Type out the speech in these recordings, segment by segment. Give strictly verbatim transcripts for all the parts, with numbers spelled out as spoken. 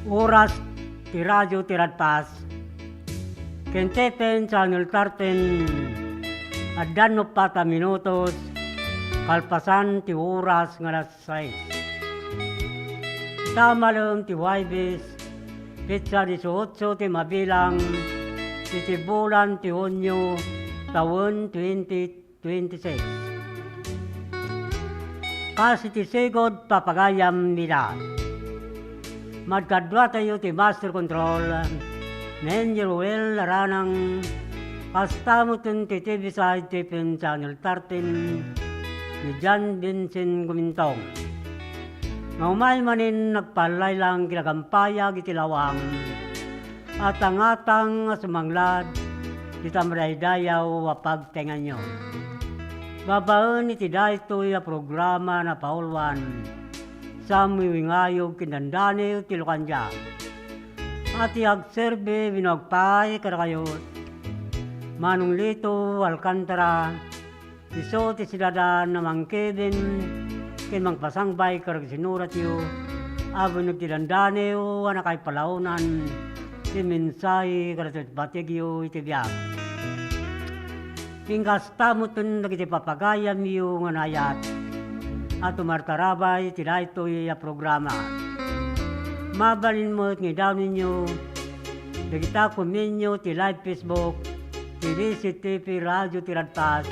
Oras ti radio ti Radpas. Ken T P N Channel thirteen, addan uppat a minutos, kalpasan ti oras nga alas sais. Ta malem ti Huwebes, petsa dieciocho ti mabilang iti bulan ti Hunio, tawen twenty twenty-six. Kas iti sigud papagayam ida. Madkaduatayo ti Master Control, ni Engineer Will Aranang, kasta met ti T V side T P N Channel thirteen, ni John Vincent Gumintong. Nga umay manen nagpallaylang kinagampayag iti lawang, atang-atang a sumanglad ita madaydayaw a pagtaenganyo. Babaen iti daytoy a programa, napauluan, Samuel Wingayog ken Dandaniw ti Lucandia. A ti agserbi wenno agpaay kadakayo, Manong Lito Alcantara, isu ti sidadan a mangkibin ken mangpasangbay kadagiti sinuratyo a binueg ti dandaniw a nakaipalaonan ti mensahe kadagiti batigyo iti biag. Ken kasta metten dagiti papagayamyo nga naayat a tumartarabay iti daytoy a programa. Mabalin met nga idaonenyo dagita komenyo ti live Facebook ti D C T P Radio ti Radpas,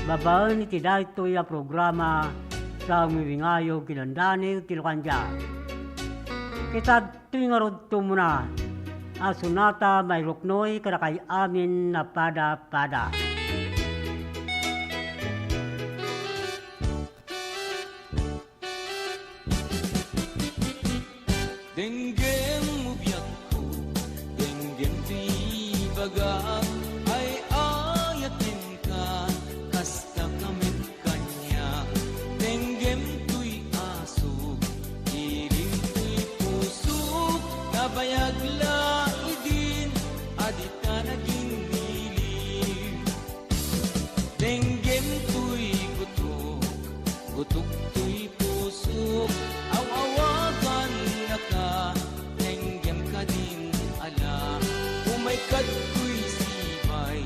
babaen iti daytoy a programa, Samuel Wingayog ken Dandaniw ti Lucandia. Ket adtoy ngarud ti umuna a sonata mairuknoy kadakay amin a pada-pada. Denggem mo biagko, denggem ti ibagak, ay-ayatenka, kasta ka met kaniak. Denggem toy asok, ilim toy pusok, nabayag la idin, a dita naginnilim. Denggem toy gutok, gutok toy pusok, aw-awagannaka, denggem kadin ala. Umay kadtoy sibay,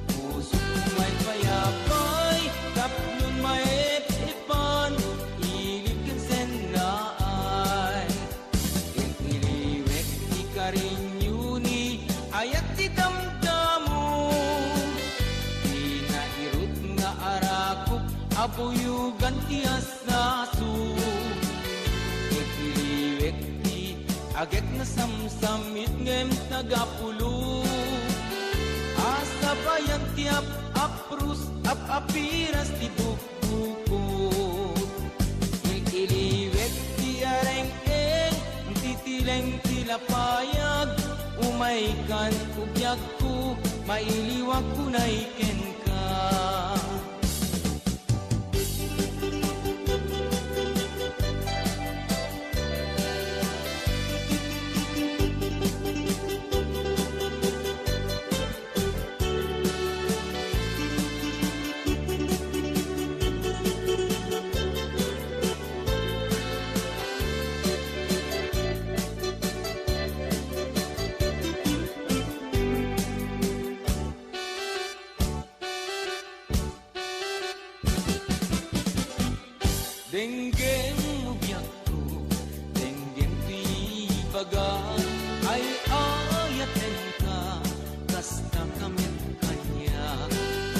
pusok umay payapay, tapnon maep-epan, ilim ken sennaay. Ket iliwek ti karinyo ni ayat ti damdamo. Ti nairut nga arakop a buyogan ti asnaso. Ket iliwek ti agek nasamsamit ngem nagapulo. A sabayan ti ap-aprus, ap-apiras ti buk- Bukod. Iliwek ti areng-eng, titileng ti lapayag, umaykan, ubiagko, mailiwak unay kenka. Denggem mo biagko, denggem ti ibagak, ay-ayatenka, kasta ka met kaniak.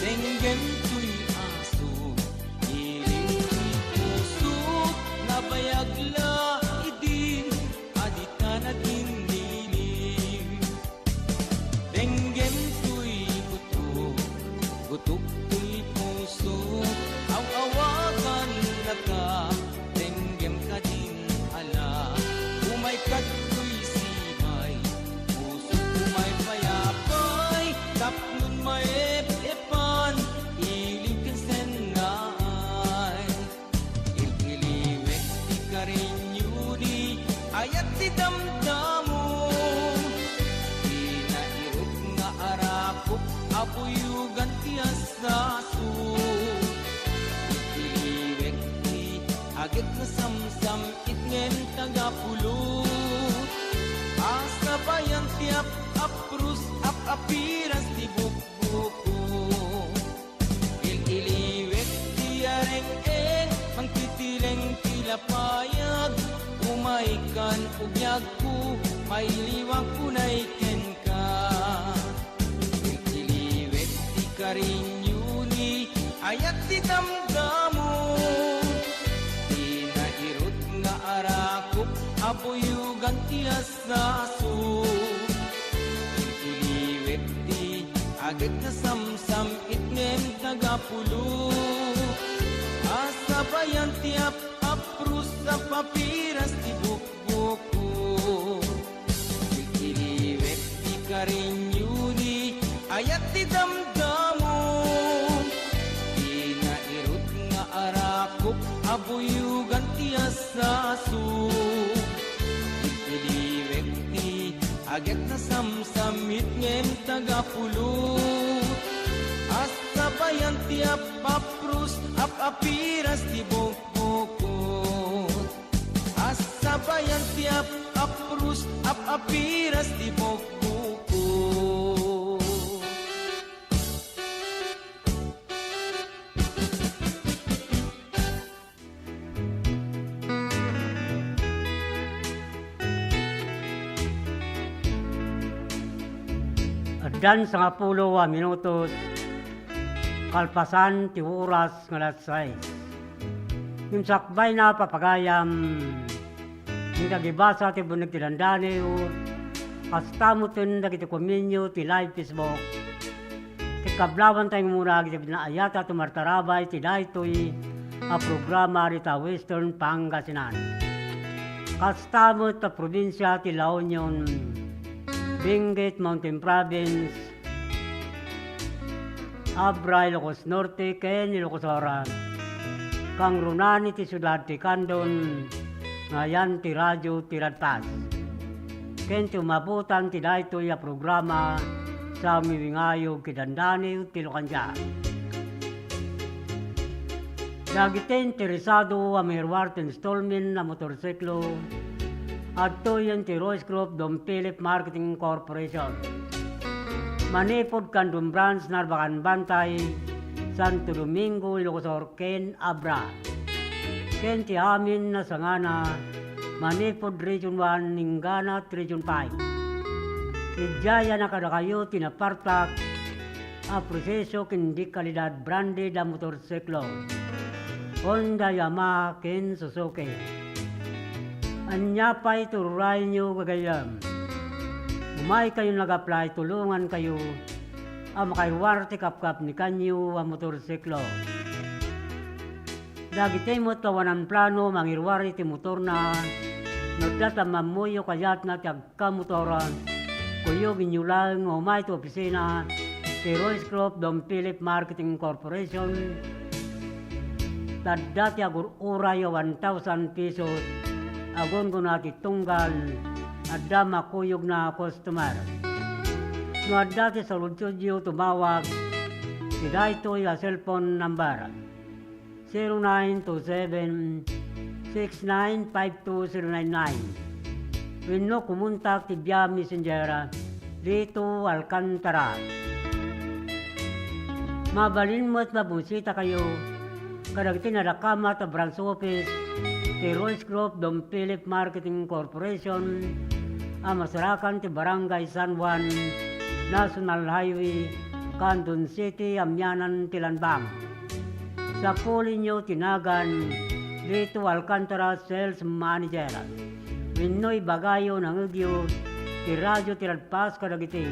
Denggem toy asok, ilim toy pusok, nabayag la idin, a dita naginnilim. Denggem toy gutok, gutok toy pusok, aw-awagannaka, denggem kadin ala. Umay kadtoy sibay, pusok umay payapay, tapnon maep-epan, ilim ken sennaay. Ililiwek ti karinyo ni ayat ti damdamo. Ti nairut nga arakop a buyogan ti asnaso. Ililiwek ti agek nasamsam-it ngem tagapulot. Payan ti ap-, aprus, ap-apiras ti bukbuko. Il-iliwek ti areng-eng, mangtitileng ti lapayag. Umaykan, ubiagko, mailiwak unay kenka. Iliwet ti karinyoni, ayat ti damdamo. Ti nairut nga arakop, abuyogan ti asaso. Iliwet ti aget nga samsam-it ngem tagapulo. Asabayan ti ap-, aprus, ap-apiras ti bukbuko. Iliwek ti karinyoni, ayat ti damdamo. Ti nairut nga arakop, abuyogan ti asaso. Iliwek ti aget nga samsam-it ngem tagapulo. Asabayan ti ap-, aprus, ap-apiras ti bukbukot. Asabayan ti ap-, aprus, ap-apiras ti bukbukot. Addan sangapulo a minutos kalpasan ti oras nga alas sais. Ngem sakbayna, papagayam, iti agibasa ti Bunneg ti Dandaniw, kasta metten dagiti komenyo ti live Facebook. Ket kablawanta nga umuna dagiti naayat a tumartarabay iti daytoy a programa dita Western Pangasinan. Kasta met ta probinsia ti La Union, Benguet Mountain Province, Abra, Ilocos Norte, ken Ilocos Sur. Kangrunaan iti siudad ti Candon, nga ayan ti Radio Tiradpas. Ken ti umabutan ti daytoy a programa, sa umiwingayog iti dandani ti Lukandia. Dagiti interesado a mangiruar ti installment a motorsiklo, adtoyen ti Royce Group Don Philip Marketing Corporation. Manipud Candon Branch, Narbacan Bantay, Santo Domingo, Ilocos Sur, ken Abra. Ken ti amin a sangana, manipud Region one, inggana ti Region five. Idiay a kadakayo ti napartak a proseso ken di kalidad branded a motorsiklo, Honda, Yamaha, ken Suzuki. Ania pay ti ururayenyo, gagayyem? Umaykayon nga ag-apply, tulongankayo a makairuar ti kapkapnikanyo a motorsiklo. Dagiti met awanan plano mangiruar iti motorna, no adda ta mammuyo kayatna ti agkamotor, kuyogenyo laeng nga umay ti opisina ti Royce Group Don Philip Marketing Corporation. Ta adda ti agur-uray a one thousand pesos, agunggona ti tunggal, adda makuyogna a customer. No adda ti saludsodyo, tumawag iti daytoy a cellphone number, zero nine two seven, six nine five two zero nine nine, wenno kumontak ti via Messenger, Lito Alcantara. Mabalin met nga bumisitakayo kadagiti nadakamat a branch office ti Royce Group Don Philip Marketing Corporation a masarakan ti Barangay San Juan, National Highway, Candon City, amianan ti Lanbang. Sapulinyo ti nagan Lito Alcantara, Sales Manager. Wenno ibagayo, nangegyo ti Radio Tiradpas kadagiti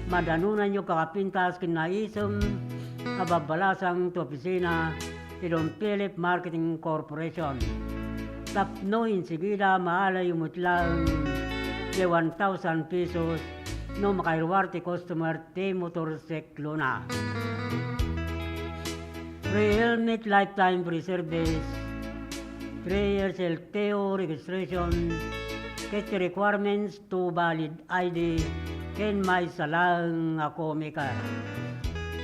madanonanyo kakapintas ken naisem a babbalasang ti opisina ti Don Philip Marketing Corporation. Tapno insigida, maalayo met laeng ti one thousand pesos no makairuar ti customer ti motorsiklona. Free helmet, lifetime free service, three years L T O registration, ket ti requirements to valid I D, ken maysa laeng a co-maker.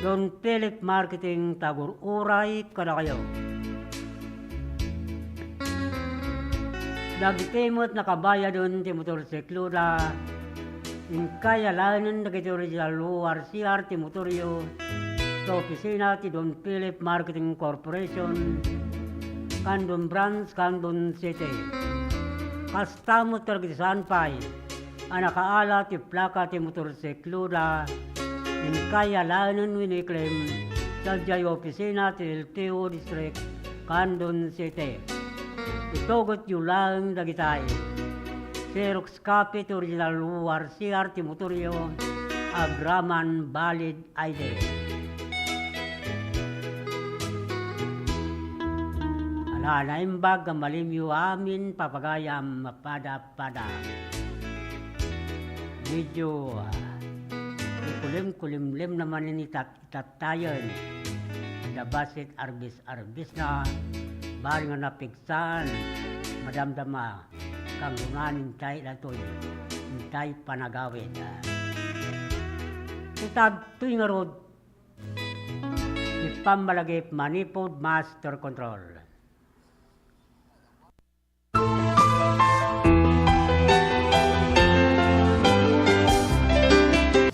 Don Philip Marketing, tagur-uray kadakayo. Dagiti met nakabayaden ti motorsikloda, Inkay alaenen dagiti original O R C R ti motoryo ta opisina ti Don Philip Marketing Corporation, Candon Branch, Candon City. Kasta met kadagiti saan pay a nakaala ti plaka ti motorsikloda, inkay alaenen wenno iklem sadiay opisina ti L T O District, Candon City. Itugetyo laeng dagitay. Xerox copy ti original O R C R ti motoryo, agraman valid I D. Ala, naimbag a malimyo amin papagayam mapada-pada. Medyo, ah, ikulim-kulimlim naman ini tat-, tattayen. Da bassit arbis-arbis na, bali nga napigsan, madamdama, kangrunan intay datoy, intay panagawid. Itabtoy ngarud, ti pammalagip manipud master control.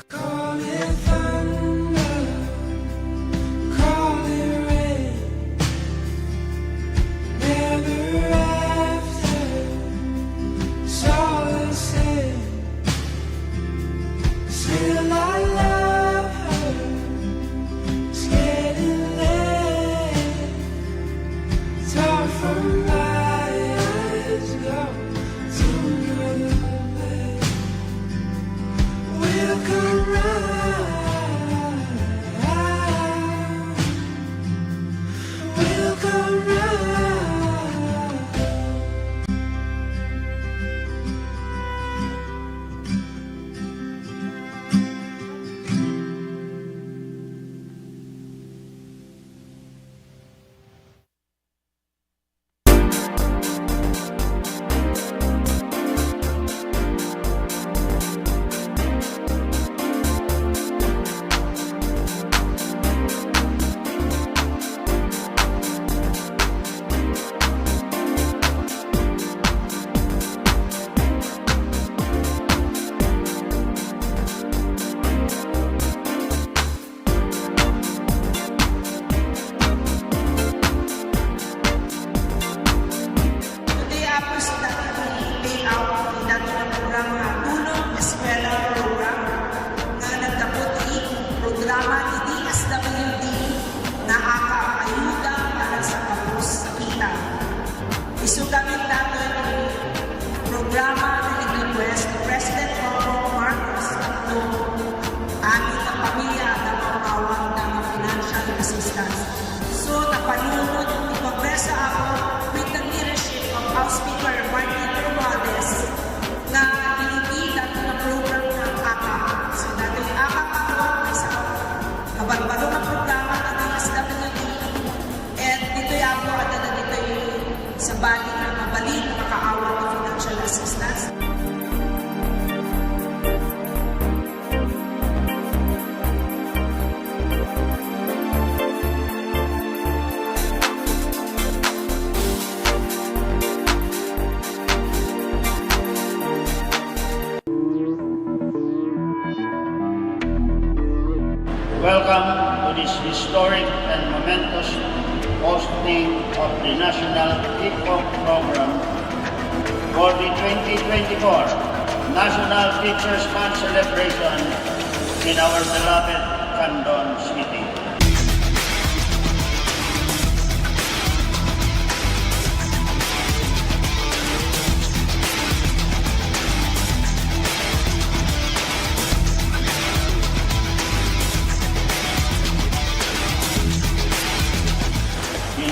Call it thunder, call it rain, never after, it's all the same. Still I love her. It's getting late. It's hard for my eyes to go to another place. We'll come round. We'll come round. Today, Apo, isuna dagiti layout ti daytoy nga programa nga Tulong Eskwela Program nga naggapu ti programa ti D S W D nga AKAP, Ayuda para sa Kapos-sakitan. Isu gamin daytoy ti programa nga nag-request ni President Bongbong Marcos Tatlo, amin nga pamilya adda mapawan nga financial assistance. So, napanunot ti Kongreso, Apo, with the leadership of House Speaker Martin Romualdez, nga inibidan nga program nga AKAP. So, daytoy AKAP, Apo, maysa a barbaro nga programa nga D S W D. And ditoy, Apo, adda dagitoy sabali nga mabalin nga makaawan ti financial assistance. Welcome to this historic and momentous hosting of the National Kickoff Program for the twenty twenty-four National Teachers' Month celebration in our beloved Candon City.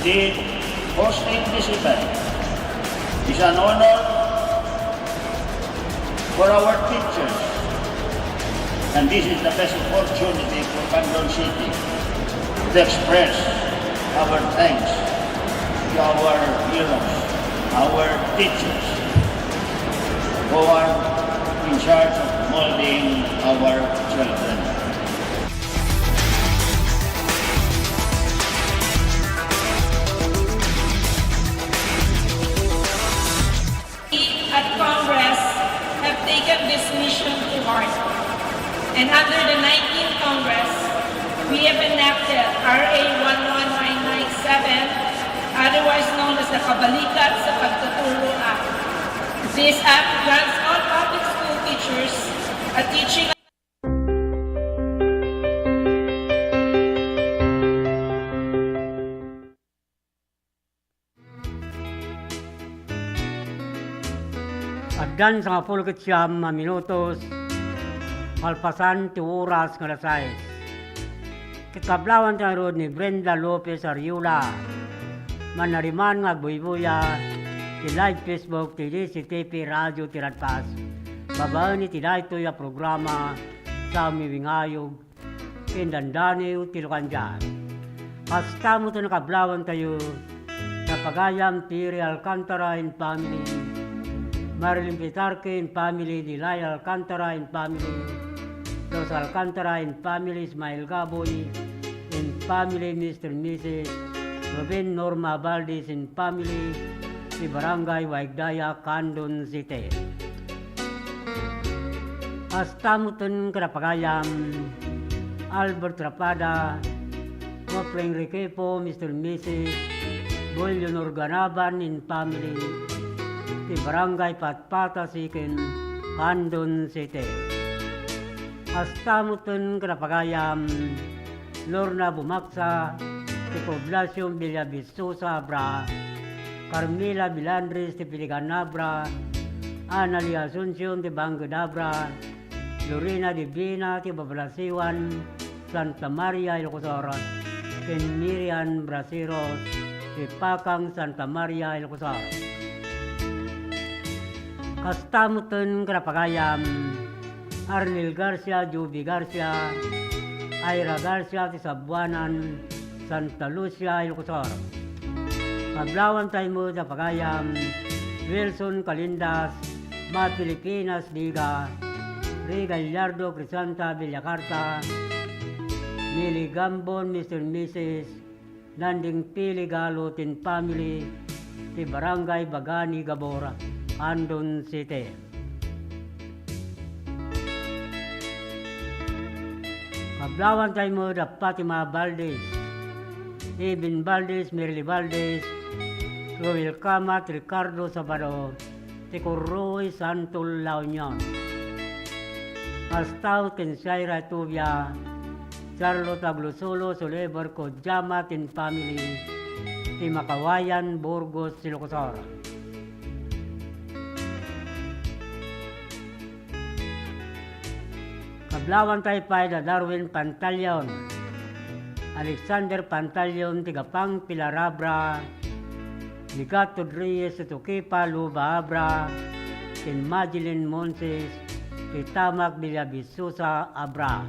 Indeed, hosting this event is an honor for our teachers, and this is the best opportunity for Candon City to express our thanks to our heroes, our teachers, who are in charge of molding our children. At Congress have taken this mission to Court. And under the nineteenth Congress, we have enacted R A one one nine nine seven, otherwise known as the Kabalikat sa Pagtuturo Act. This act grants all public school teachers a teaching Addan sangapulo ket siam a minutos, kalpasan ti oras nga alas sais. Ket kablawanta ngarud ni Brenda Lopez Ariola, mannariman nga agbuybuya ti live Facebook ti D C T P Radio ti Radpas, babaen iti daytoy a programa, Saomi Wingayog, ken dandaniw ti Lukandia. Kasta met ti nakablawantayo, napagayam ti Ri Alcantara and family, Marilyn Pitarque and family, Dilay Alcantara and family, Los Alcantara and family, Ismael Gaboy and family, Mister and Missus Ruben Norma Valdez and family, ti Barangay Waigdaya, Candon City. Kasta met ti napagayam, Albert Rapada, Mopling Requepo, Mister and Missus Bulyo Norganaban and family, ti Barangay Patpata Second, Candon City. Kasta met ti napagayam, Lorna Bumaksa, ti Poblacion Villavistosa, Abra, Carmela Milandres, ti Piligan, Abra, Analia Asuncion, ti Bangked, Abra, Lorena Divina, ti Babalasiwan, Santa Maria, Ilocosur, ken Miriam Braceros, ti Pakang, Santa Maria, Ilocosur. Kasta met ti napagayam, Arnel Garcia, Juby Garcia, Ira Garcia, ti Sabuanan, Santa Lucia, Ilocosur. Kablawantay met a pagayam, Wilson Calindas, Ma Filipinas Diga, Ri Gallardo, Crisanta Villacarta, Mili Gambon, Mister and Missus Nanding Pili Galut and family, ti Barangay Bagani Gabor, Candon City. Kablawantay met a Fatima Valdez, Eben Valdez, Merly Valdez, Roel Camat, Ricardo Sabado, ti Kurroy, Santo La Union. Kasta met ken Shaira Tubia, Charlotte Aglosolo, Solebar Codiamat and family, ti Makawayan, Burgos, Ilocosur. Kablawantay pay da Darwin Pantaleon, Alexander Pantaleon, ti Gapang, Pilar, Abra, ni Gatod Reyes, Tutukipa, Luba, Abra, ken Madeline Monses, ti Tamak, Villavistosa, Abra.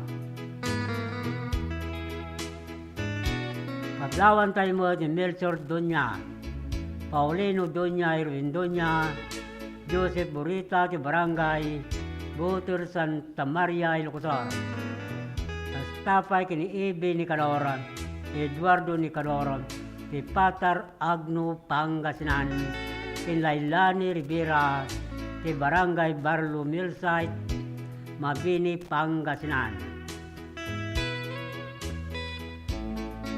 Kablawantay met ni Melchor Doña, Paulino Doña, Irwin Doña, Joseph Burita, ti Barangay Buter, Santa Maria, Ilocosur. Kasta pay ken ni Ebe Nicanor, Eduardo Nicanor, ti Patar, Agno, Pangasinan, ken Lailani Rivera, ti Barangay Barlo Millsite, Mabini, Pangasinan.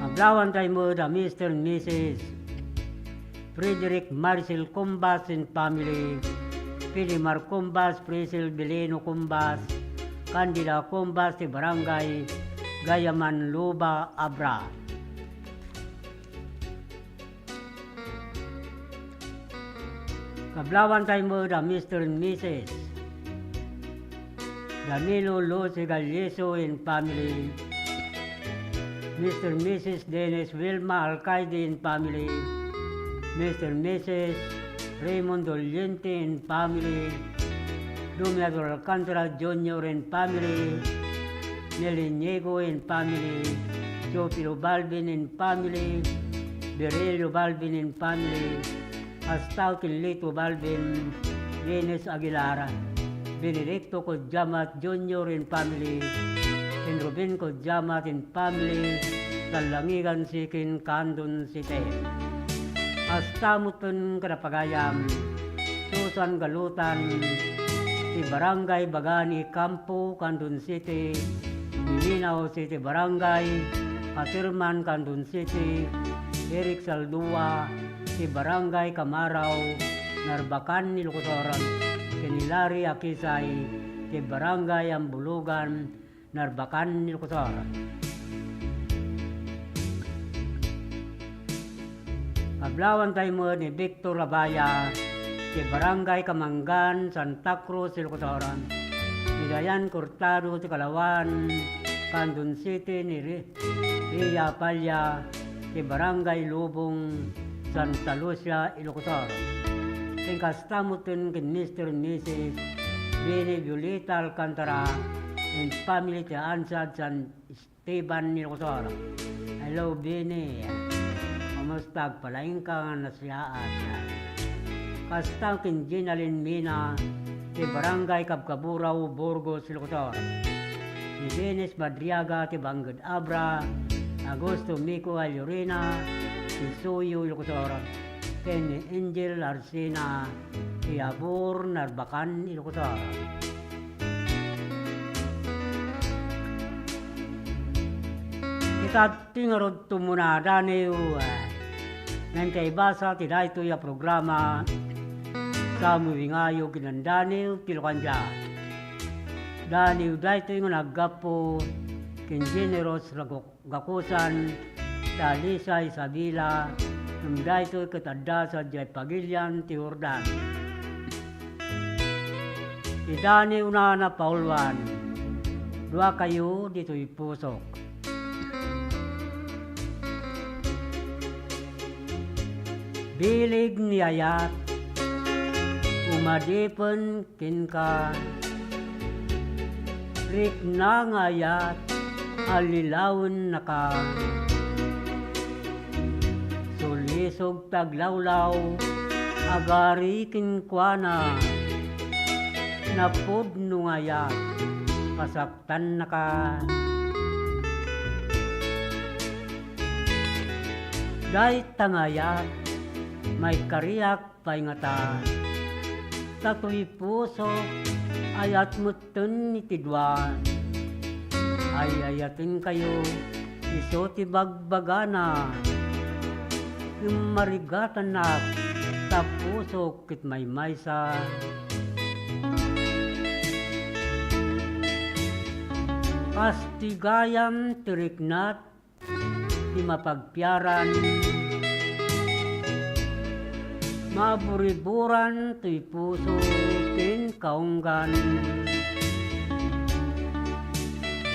Kablawantay met a Mister and Missus Frederick Marcel Cumbas and family, Pilimar Cumbas, Priscil Belino Cumbas, Candida Cumbas, ti Barangay Gayaman, Luba, Abra. Kablawantay met a Mister and Missus Danilo Lucy Galliso and family, Mister and Missus Dennis Wilma Alcaide and family, Mister and Missus Raymond Doliente and family, Dominador Alcantara Junior and family, Nelly Niego and family, Teofilo Balbin and family, Virgilio Balbin and family, Astao ken Lito Balbin, Ines Aguilar, Benedicto Codiamat Junior and family, ken Ruben Codiamat and family, Tallangigan Sikin, Candon City. Kasta met ken napagayam, Susan Galutan, Barangay Bagani Campo, Candon City, Minao City Barangay, Caterman, Candon City, Eric Saldua, ti Barangay Kamarao, Narbacan, Ilocos Sur, ken ni Larry Akisay, ti Barangay Ambulugan, Narbacan, Ilocos Sur. Kablawantay met ni Victor Abaya, ti Barangay Kamangan, Santa Cruz, Ilocos Sur. Ni Dayan Cortado, ti Kalawan, Candon City, ni Ri-, Ria Palla, ti Barangay Lubong, Santa Lucia, Ilocos Sur. Ken kasta metten ken Mister and Missus Bini Violeta Alcantara and family ti Ansad San Esteban, Ilocos Sur. Hello, Bini. Kumusta? Agpalaingka nga nasiaat. Kasta ken Ginaline Mina, ti Barangay Kabkaburao, Burgos, Ilocos Sur. Ni Dennis Madriaga, ti Banged Abra, Augusto Mico Allorina, ti Suyo, Ilocos Sur. Ken ni Angel Arsina, ti Abor, Narbacan, Ilocos Sur. Ita ti ngarud tumuna daniw, eh, nagpaibasa ti daytoy a programa, Samuel Wingayo ken Daniw ti Locandia. Daniw daytoy nga naggapu ken Generous Ragok. Gakusan, ti Alisa Isabela, ngem daytoy ket adda sadiay pagilian ti Jordan. Ti daniwna a napauluan, duakayo ditoy pusok. Bileg ni ayat, umadipen kenka, rikna nga ayat, allilawennaka. Sulisog ti aglawlaw, agari kenkuana, napudno nga ayat, pasaktannaka. Dayta nga ayat, maikariak pay ngata. Ta toy pusok, ayat metten iti dua. Ay-ayatenkayo, isu ti bagbagana. Ngem marigatannak, ta pusok ket maymaysa. Kas ti gayam ti riknat, ti mapagpiaran, maburiburan toy puso ken kaunggan.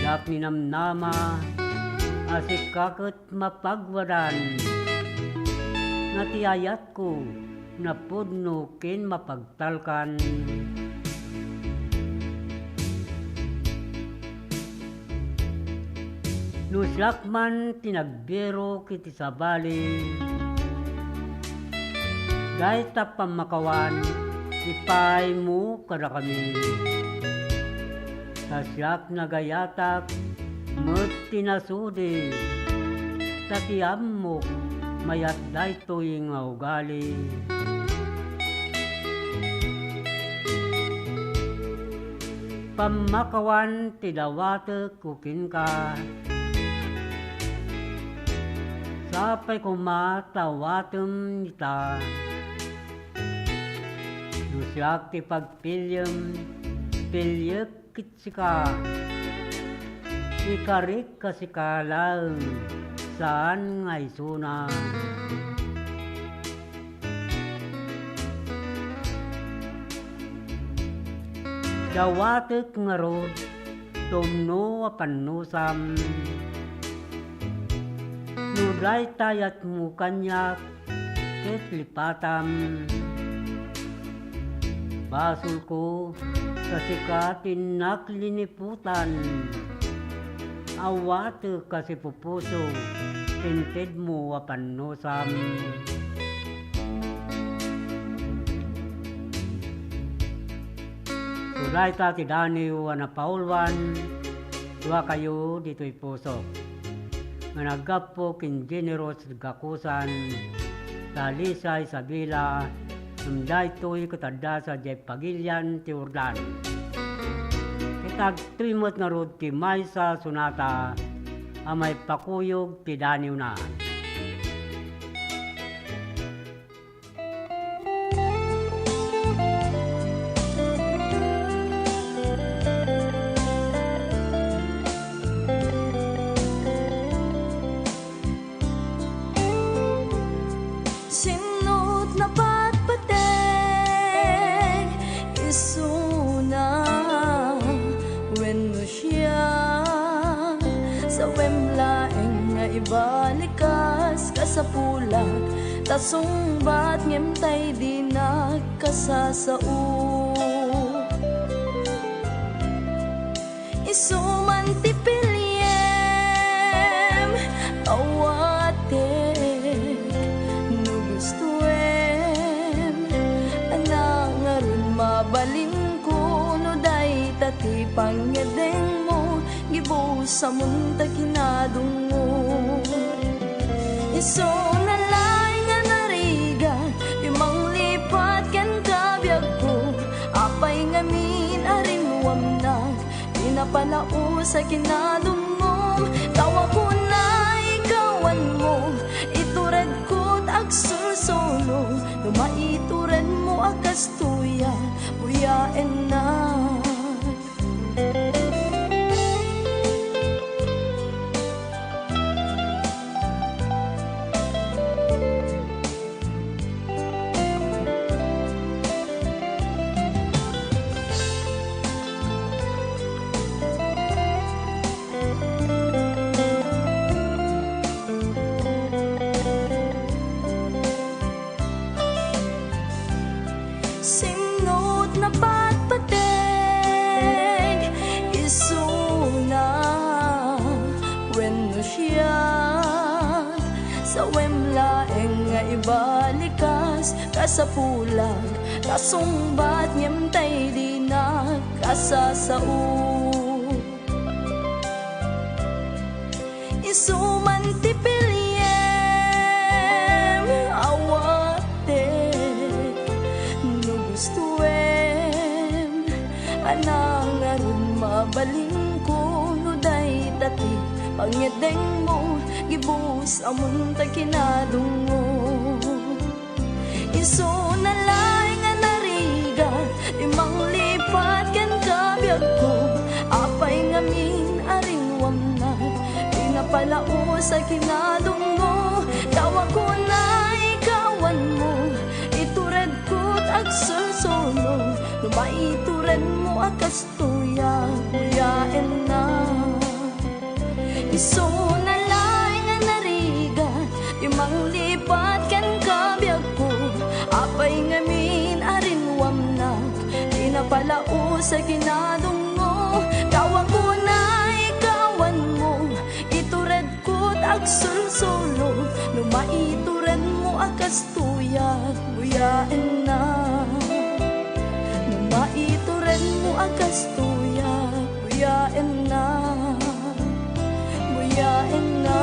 Diak ninamnama a sika ket mapagwadan, nga ti ayatko napudno ken mapagtalkan. No siak man ti nagbirok iti sabali, dayta pammakawan, ipaaymo kadakami. Ta siak nagayatak met ti nasudi, ta ti ammok mayat daytoy nga ugali. Pammakawan ti dawatek kenka, sapay koma ta awatem ita. No siak ti pagpiliem, piliek ket sika. Ikarik a sika laeng, saan nga isuna. Dawatek ngarud, tumno a pannusam. No dayta ayatmo kaniak, ket lipatam. Basolko, ta sika ti innak liniputan. Awatek a sipupuso, intedmo a pannusam. Dayta ti daniw a napauluan, duakayo ditoy pusok. Nga naggapu ken Generous Gakusan, Talisa Isabela, ngem daytoy ket adda sadiay pagilian ti Jordan. Ket agtoy met ngarud ti maysa a sonata a maipakuyog ti daniwna. Sinno't napatpateg isuna wenno siak, sawem laeng nga ibalikas, kasapulak ta sungbat ngem tay dinak kasasao. Isu man ti piliem, awatek no gustoem. Ana ngarud, mabalinko no dayta ti pangngeddengmo, gibus ammon ta kinadungngom. Isuna laeng a narigat ti manglipat kenka, biagko. Apay ngamin a rinnuamnak, di napalaus a kinadungngom? Tawagko na ikawanmo, ituredko't agsulsolo. No maituredmo a kastoy a, buyaennak. Sinno't napatpateg isuna wenno siak, sawem laeng nga ibalikas, kasapulak ta sungbat ngem tay dinak kasasao. Isu man ti piliem, awatek no gustoem. Ana ngarud, mabalinko no dayta ti pangngeddengmo, gibus ammon ta kinadungngom. Isuna laeng a narigat ti manglipat kenka, biagko. Apay ngamin a rinnuamnak, di napalaus a kinadungngom? Tawagko na ikawanmo, ituredko't agsulsolo. No maituredmo a kastoy a, buyaennak. Isuna laeng a narigat ti manglipat kenka, biagko. Apay ngamin a rinnuamnak, di napalaus a kinadungngom? Tawagko na ikawanmo, ituredko't agsulsolo. No maituredmo a kastoy a, buyaennak. No maituredmo a kastoy a, buyaennak, buyaennak.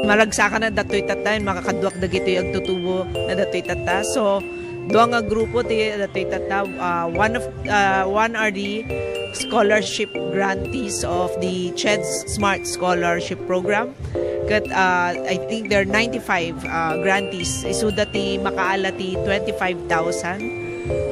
Maragsakan na datoy tatta, makakaduak dagitoy agtutubo na datoy tatta. So, dua nga grupo ti datoy tatta. Uh, one of uh, one are the scholarship grantees of the CHED Smart Scholarship Program. Ket uh, I think there are ninety-five uh, grantees. Isuda ti makaala ti twenty-five thousand.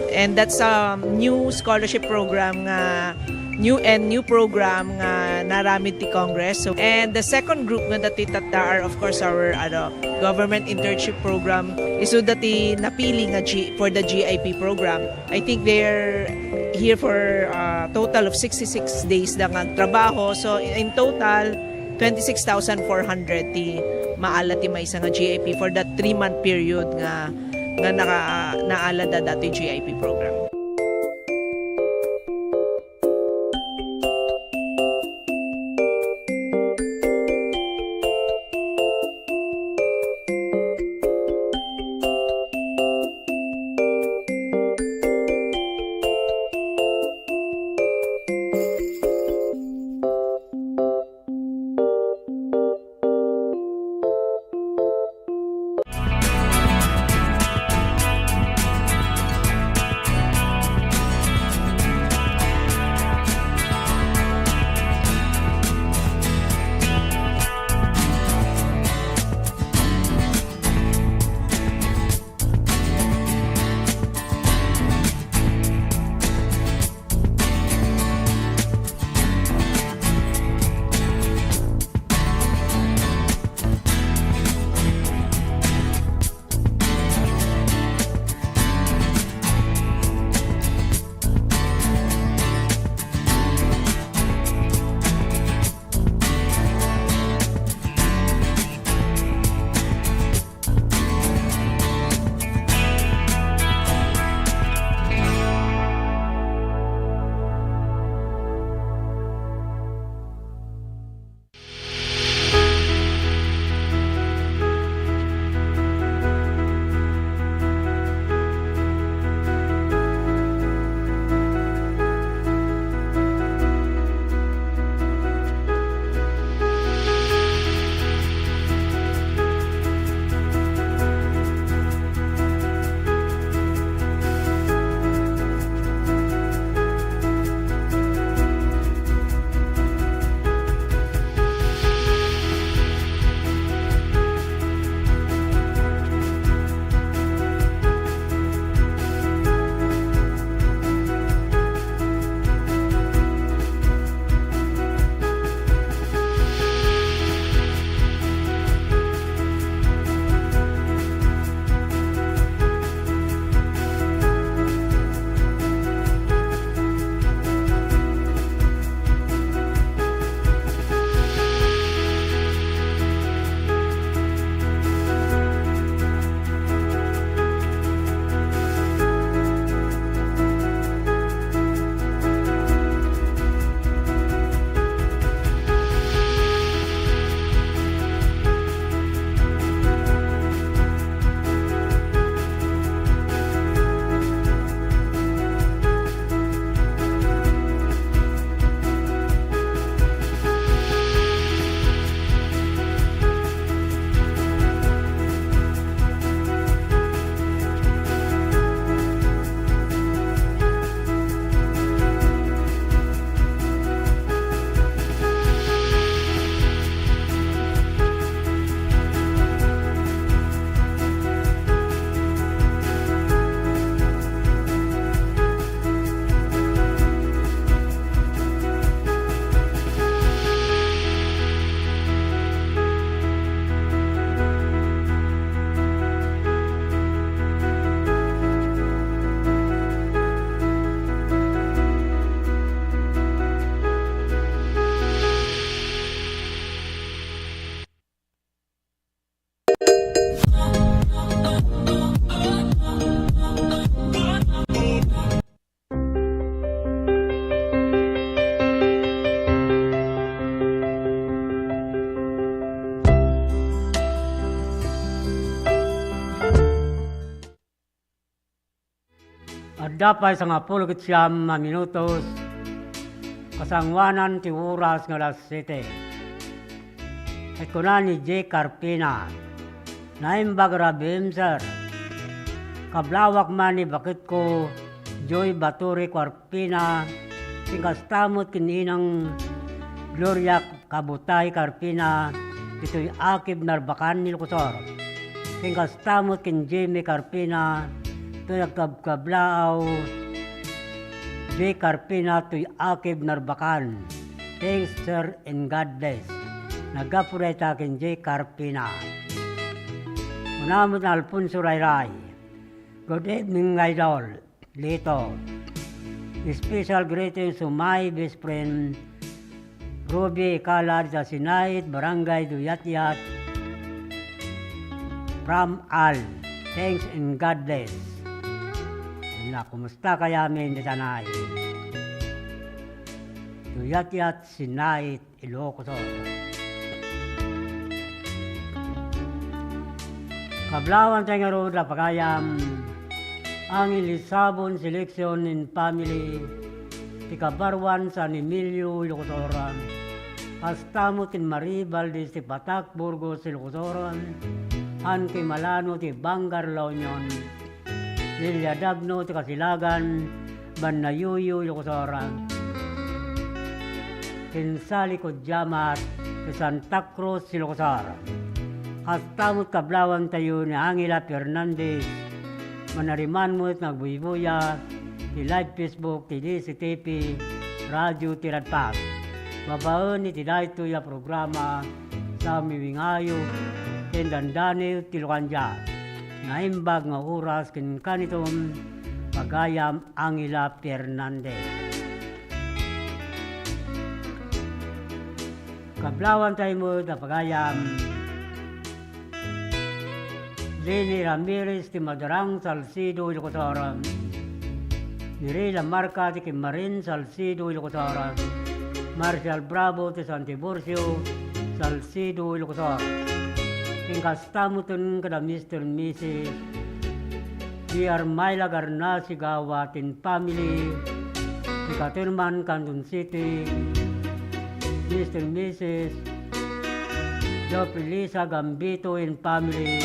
And that's a new scholarship program nga new and new program nga naramid ti Congress. So, and the second group nga datoy tatta are, of course, our ano, government internship program. Isuda ti napili nga G, for the G I P program. I think they're here for a total of sixty-six days da nga agtrabaho. So, in total, twenty-six thousand four hundred ti maala ti maysa nga G I P for that three-month period nga, nga naka, naala da datoy G I P program. Adda pay sangapulo ket siam a minutos kasangoanan ti oras nga alas siete. Ket kuna ni Jay Carpina, "Naimbag a rabii, sir. Kablawak man ni baketko, Joy Baturi Carpina, ken kasta met ken inang Gloria Kabutay Carpina, ditoy Akib, Narbacan, Ilocos Sur. Ken kasta met ken Jimmy Carpina, toy agkabkablaaw, Jay Carpina, toy Akib, Narbacan. Thanks, sir, and God bless." Naggapu dayta ken Jay Carpina. Kuna met ni Alfonso Rayray, "Good evening, Idol Lito. Special greetings to my best friend, Ruby Ecala, dita Sinait, Barangay Duyat-yat, from Al. Thanks and God bless." Na, kumusta kaya amin dita Nay? Duyat-yat, Sinait, Ilocos Sur. Kablawanta ngarud a pagayam, Angel Lisabon Selection and family, ti Kabaruan, San Emilio, Ilocos Sur. Kasta met ken Marie Valdez ti Patak, Burgos, Ilocos Sur. Ann Kimalano ti Vanguard, La Union. Lilia Dabno ti Kasilagan, Banna Yuyu, Ilocos Sur. Ken Sally Codiamat ti Santa Cruz, Ilocos Sur. Kasta met kablawantayo ni Angela Fernandez, manariman met nga agbuybuya ti live Facebook ti D C T P Radio ti Radpag. Babaen iti daytoy a programa, sa miwingayo ken dandani ti lukandia. Naimbag nga oras ken kanitom, pagayam Angela Fernandez. Kablawantay met a pagayam, Leni Ramirez ti Madrang, Salcedo, Ilocos Sur. Mireya Lamarca ti Kimmarin, Salcedo, Ilocos Sur. Marcial Bravo ti San Tiburcio, Salcedo, Ilocos Sur. Ken kasta metten kada Mister and Missus J R Myla Garnasi Gawat and family, ti Caterman, Candon City, Mister and Missus Joe Felisa Gambito and family,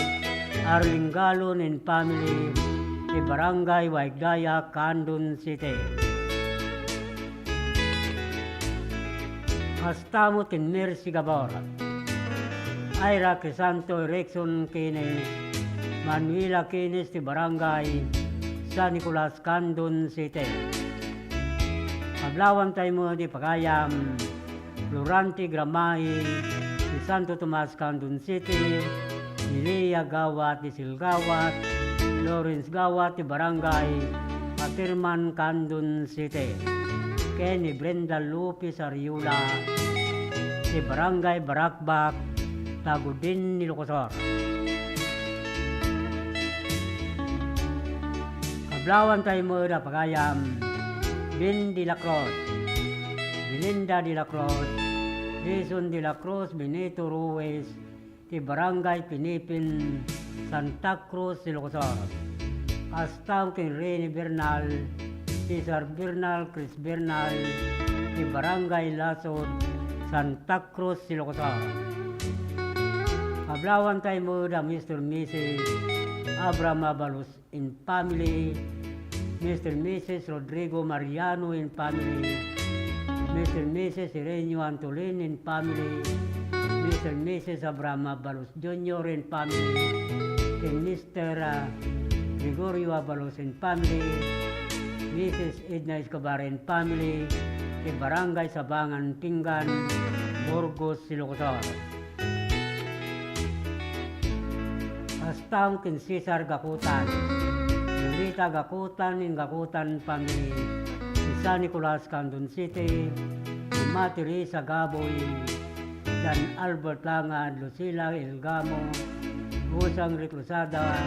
Arling Galon and family, ti Barangay Waigdaya, Candon City. Kasta met ken Mercy Gabor, Ira Crisanto, Erickson Kines, Manuela Kines ti Barangay San Nicolas, Candon City. Kablawantay met ti pagayam, Florante Gramay ti Santo Tomas, Candon City, ni Lea Gawat ti Silgawat, Lawrence Gawat ti Barangay Caterman, Candon City, ken ni Brenda Lopez Ariola ti Barangay Barakbak, Tagudin, Ilocos Sur. Kablawantay met a pagayam, Ben de la Cruz, Belinda de la Cruz, Jason de la Cruz, Benito Ruiz, ti Barangay Pinipin, Santa Cruz, Ilocos Sur. Kasta ken Rene Bernal, Cesar Bernal, Chris Bernal, ti Barangay Lasod, Santa Cruz, Ilocos Sur. Kablawantay met a Mister Missus Abraham Abalos and family, Mister Missus Rodrigo Mariano and family, Mister Missus Irenio Antolin and family, Mister Missus Abraham Abalos Junior and family, ken Mister, ah, Gregorio Abalos and family, Missus Edna Escobar and family, ti Barangay Sabangan Pinggan, Burgos, Ilocos Sur. Kasta ken Cesar Gakutan, Lolita Gakutan and Gakutan family, ti San Nicolas, Candon City, Emma Teresa Gaboy, John Albert Langad, Lucila Ilgamo, Usang Reclusada,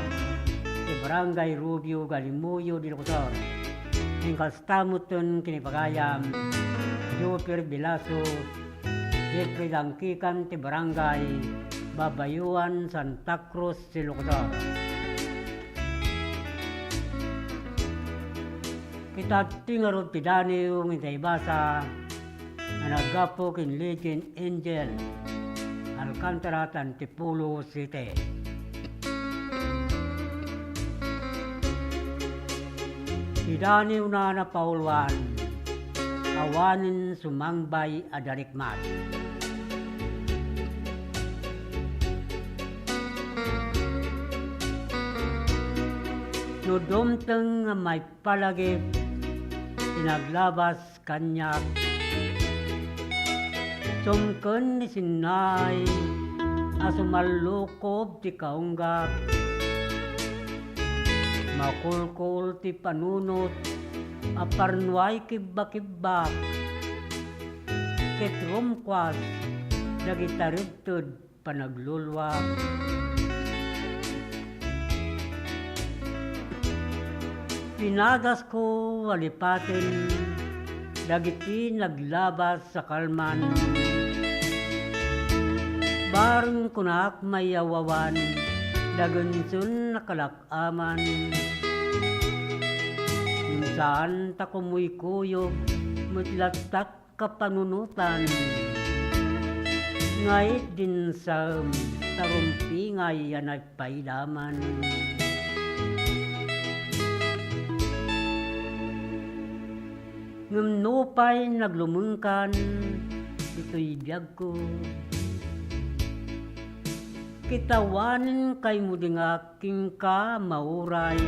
ti Barangay Rubio, Galimoyo, Ilocos Sur. Ken kasta metten ken ni pagayam, Joper Bilaso, Jeffrey Dangkikan ti Barangay Babayuan, Santa Cruz, Ilocos Sur. Ket adtoy ngarud ti daniw nga ita ibasa a naggapu ken Legend Angel. Alcantara, Antipolo City. Ti daniwna a napauluan, awanen sumangbay a darikmat. No dumteng nga maipalagip ti naglabas kaniak, sumken ni Sinai a sumallukob ti kaunggak. Makulkol ti panunot a parnuay kibbakibbak, ket rumkuas dagiti taribted panagluluak. Pinadasko a lipaten dagiti naglabas a kalman. Bareng kunak maiyawawan, dagensen nakalak-aman. Saan ta kumuykuyog met latta kapanunotan, nga iddinsaem ta rumpingay a naipaidaman. Ngem nupay naglumengkan ditoy biagko, ket awanen kaimudingak kenka mauray.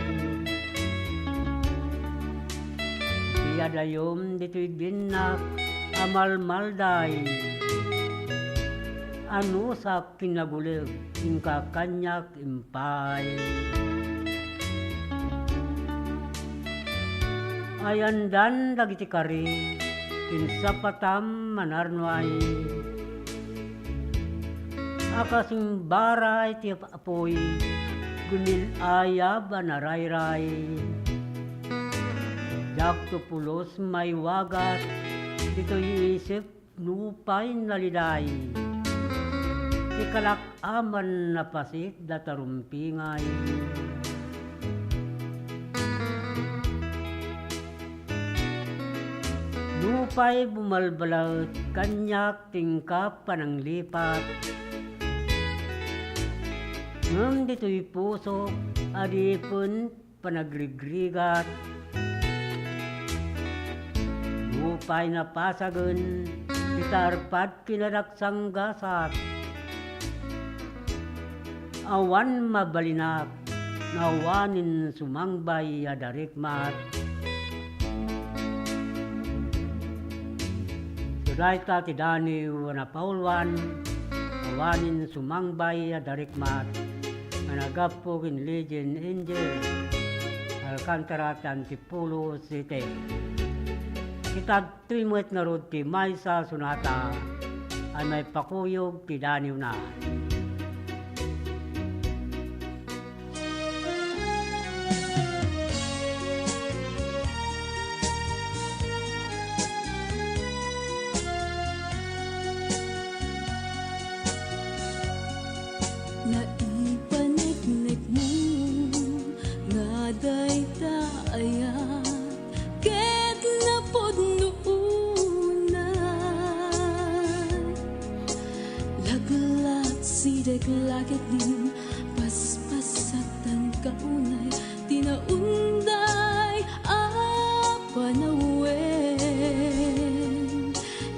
Ti adayom ditoy dinnak a malmalday. Anusak ken naguleg, inka kaniak impay. Ayandan dagiti kari, ken sapatam a narnuay. A kas imbaray ti apuy, gumil-ayab a narayray. Diakto pulos maiwagas ditoy isip nupay naliday. Ti kalak-aman a paset data rumpingay. Nupay bumalbalaet kaniak ti inka pananglipat. Ngem ditoy pusok, adipen panagrigrigat. Nupay napasagen ti tarpad kinadaksanggasat. Awan mabalinak, awanen sumangbay a darikmat. Dayta ti daniw a napauluan, awanen sumangbay a darikmat, a naggapu ken Legend Angel Alcantara ti Antipolo City. Kitadtoy met ngarud ti maysa a sonata a maipakuyog ti daniwna. Naipaneknekmo nga dayta aya ket napudno unay. Laglat sidek la ketdin, paspasatan ka unay ti naunday a panawen.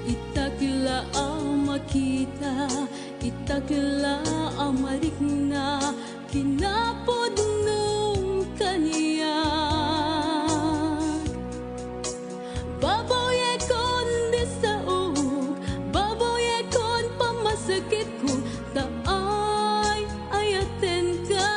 Itak la a makita, itak la a marikna, kinapudnom kaniak. Babaw-ekon ti saok, babaw-ekon pammasakitko, ta ay-ayatenka.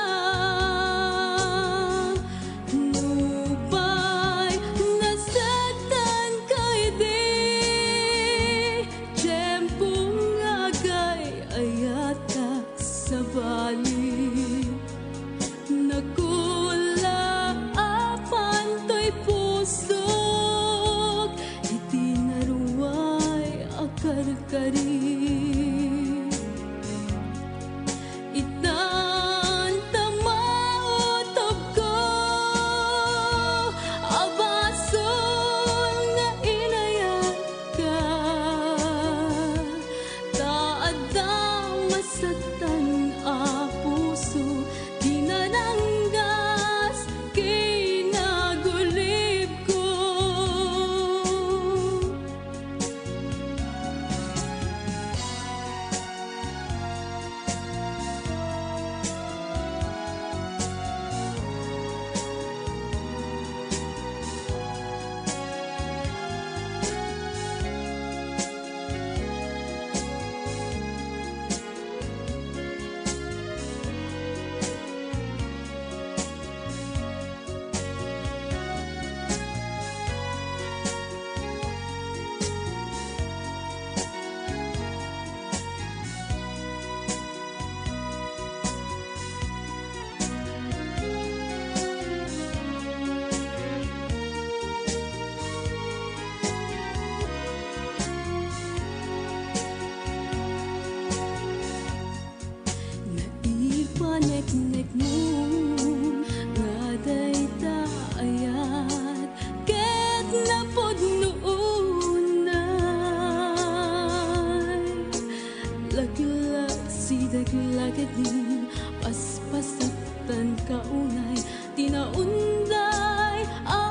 Naunday a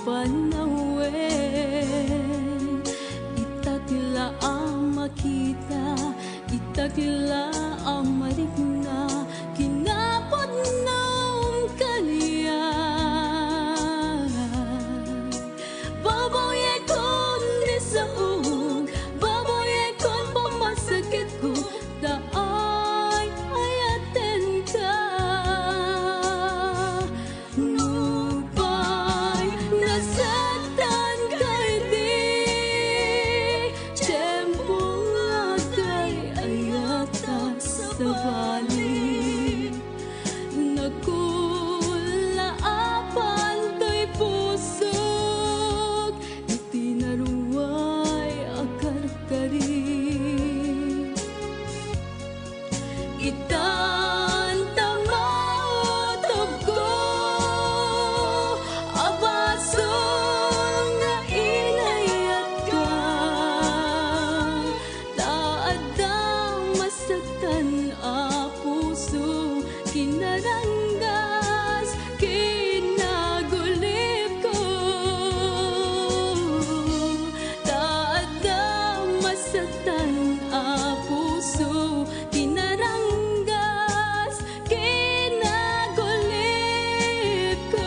panawen, itak la a makita, itak la a marikna, kinapudno kaniak. Babawiekon ni saok, babawiekon pammasakitko, ta ay-ayatenka. Nupay nasaktanka iti tiempo nga agay-ayata, sabali, nakula a pantoy pusok iti naruay a karkari. Itan ta mautobko a basol nga inayatka, ta adda masaktan a puso, kinaranggas, kinagulipko. Ta adda masaktan a puso, kinaranggas, kinagulipko.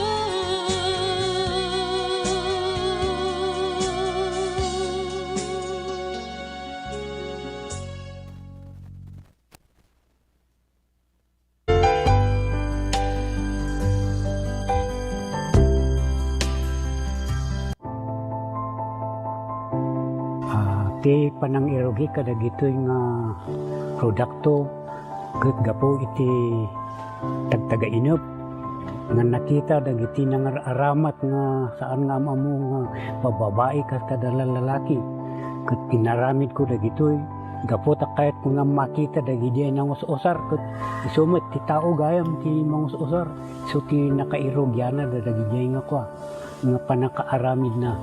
Ah, ti panangirugi kadagitoy nga produkto ket gapu iti tagtagainep nga nakita dagiti nangar-aramat nga saan nga am-ammo nga bababai kas kada lalaki, ket inaramidko dagitoy gapu ta kayatko nga makita dagidiay nangus-usar, ket isu met ti tao gayam ti mangus-usar, isu ti nakairugianna dagijay nga kua, nga pannakaaramidna.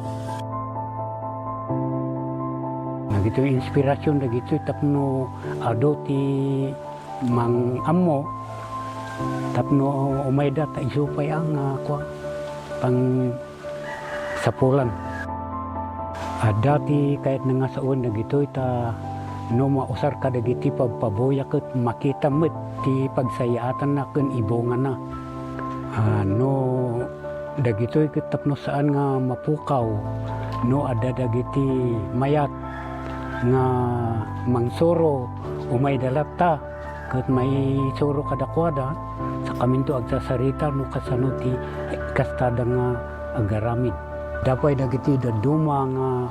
Dagitoy inspirasyon dagitoy tapno adu ti mang-ammo tapno umayda ta isu pay a nga kua, pangsapulan. Adda ti kayatna nga sawen dagitoy ta no mausar kadagiti pabpabuya ket makita met ti pagsayaatanna ken ibungana. Ah, no dagitoy ket tapno saan nga mapukaw no adda dagiti mayat nga mangsuro, umayda latta ket maisuro kadakuada, sakaminto agsasarita no kasano ti kastada nga agaramid. Adda pay dagiti dadduma nga,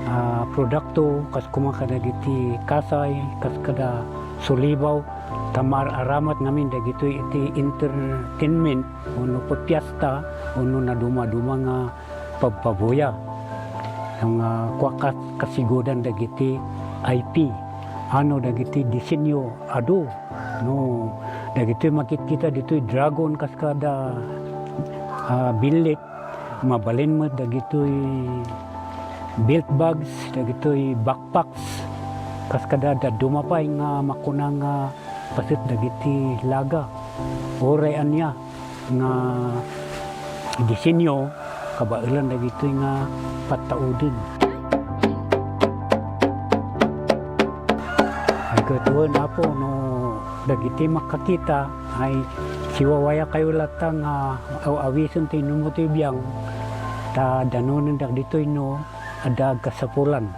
ah, produkto, kas koma kadagiti kasay, kas kada sulibaw, ta maar-aramat ngamin dagitoy iti entertainment, wenno piesta, wenno nadumaduma nga pabpabuya. Nga kua kas-, kasigudan dagiti I P, ano dagiti disenyo adu, no, dagitoy makitkita ditoy dragon kas kada, ah, billit, mabalin met dagitoy belt bags, dagitoy backpacks, kas kada dadduma pay nga makuna nga paset dagiti laga. Uray ania nga disenyo, kabaelan dagitoy nga pattauden. Ay, ket wen, Apo, no dagiti makakita, ay, siwawayakayo latta nga aw-awisen ti inummo ti biang, ta danonen dagitoy no adda agkasapulan.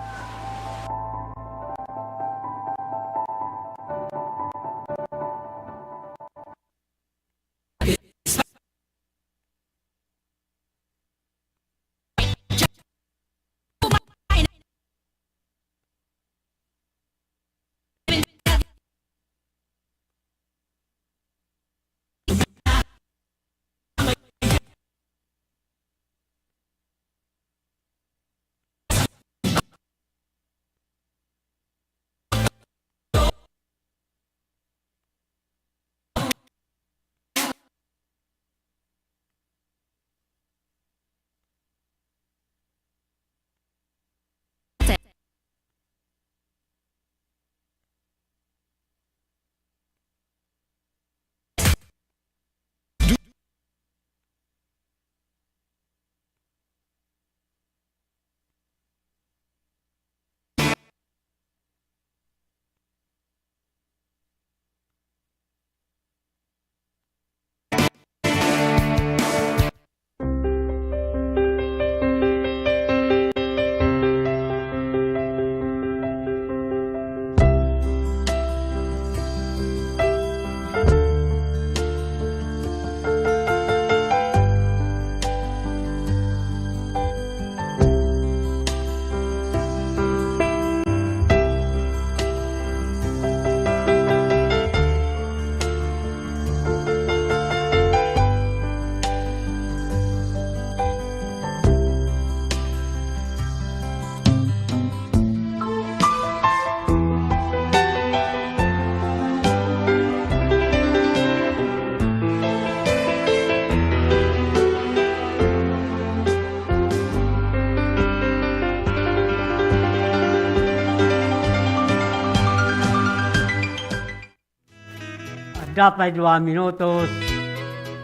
Sapay dua minutos,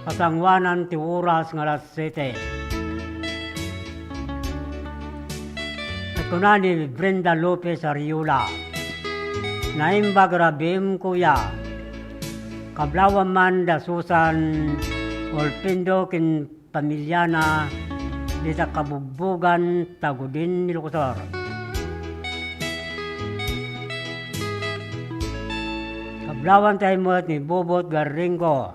pasanguanan ti oras nga alas siete. Ket kuna ni Brenda Lopez Ariola, "Naimbag a rabiim, kuya. Kablawam man da Susan Olpindo ken pamiliana dita kabugbogan Tagudin, Ilocos Sur." Kablawan tayo met ni Bobot Garringo.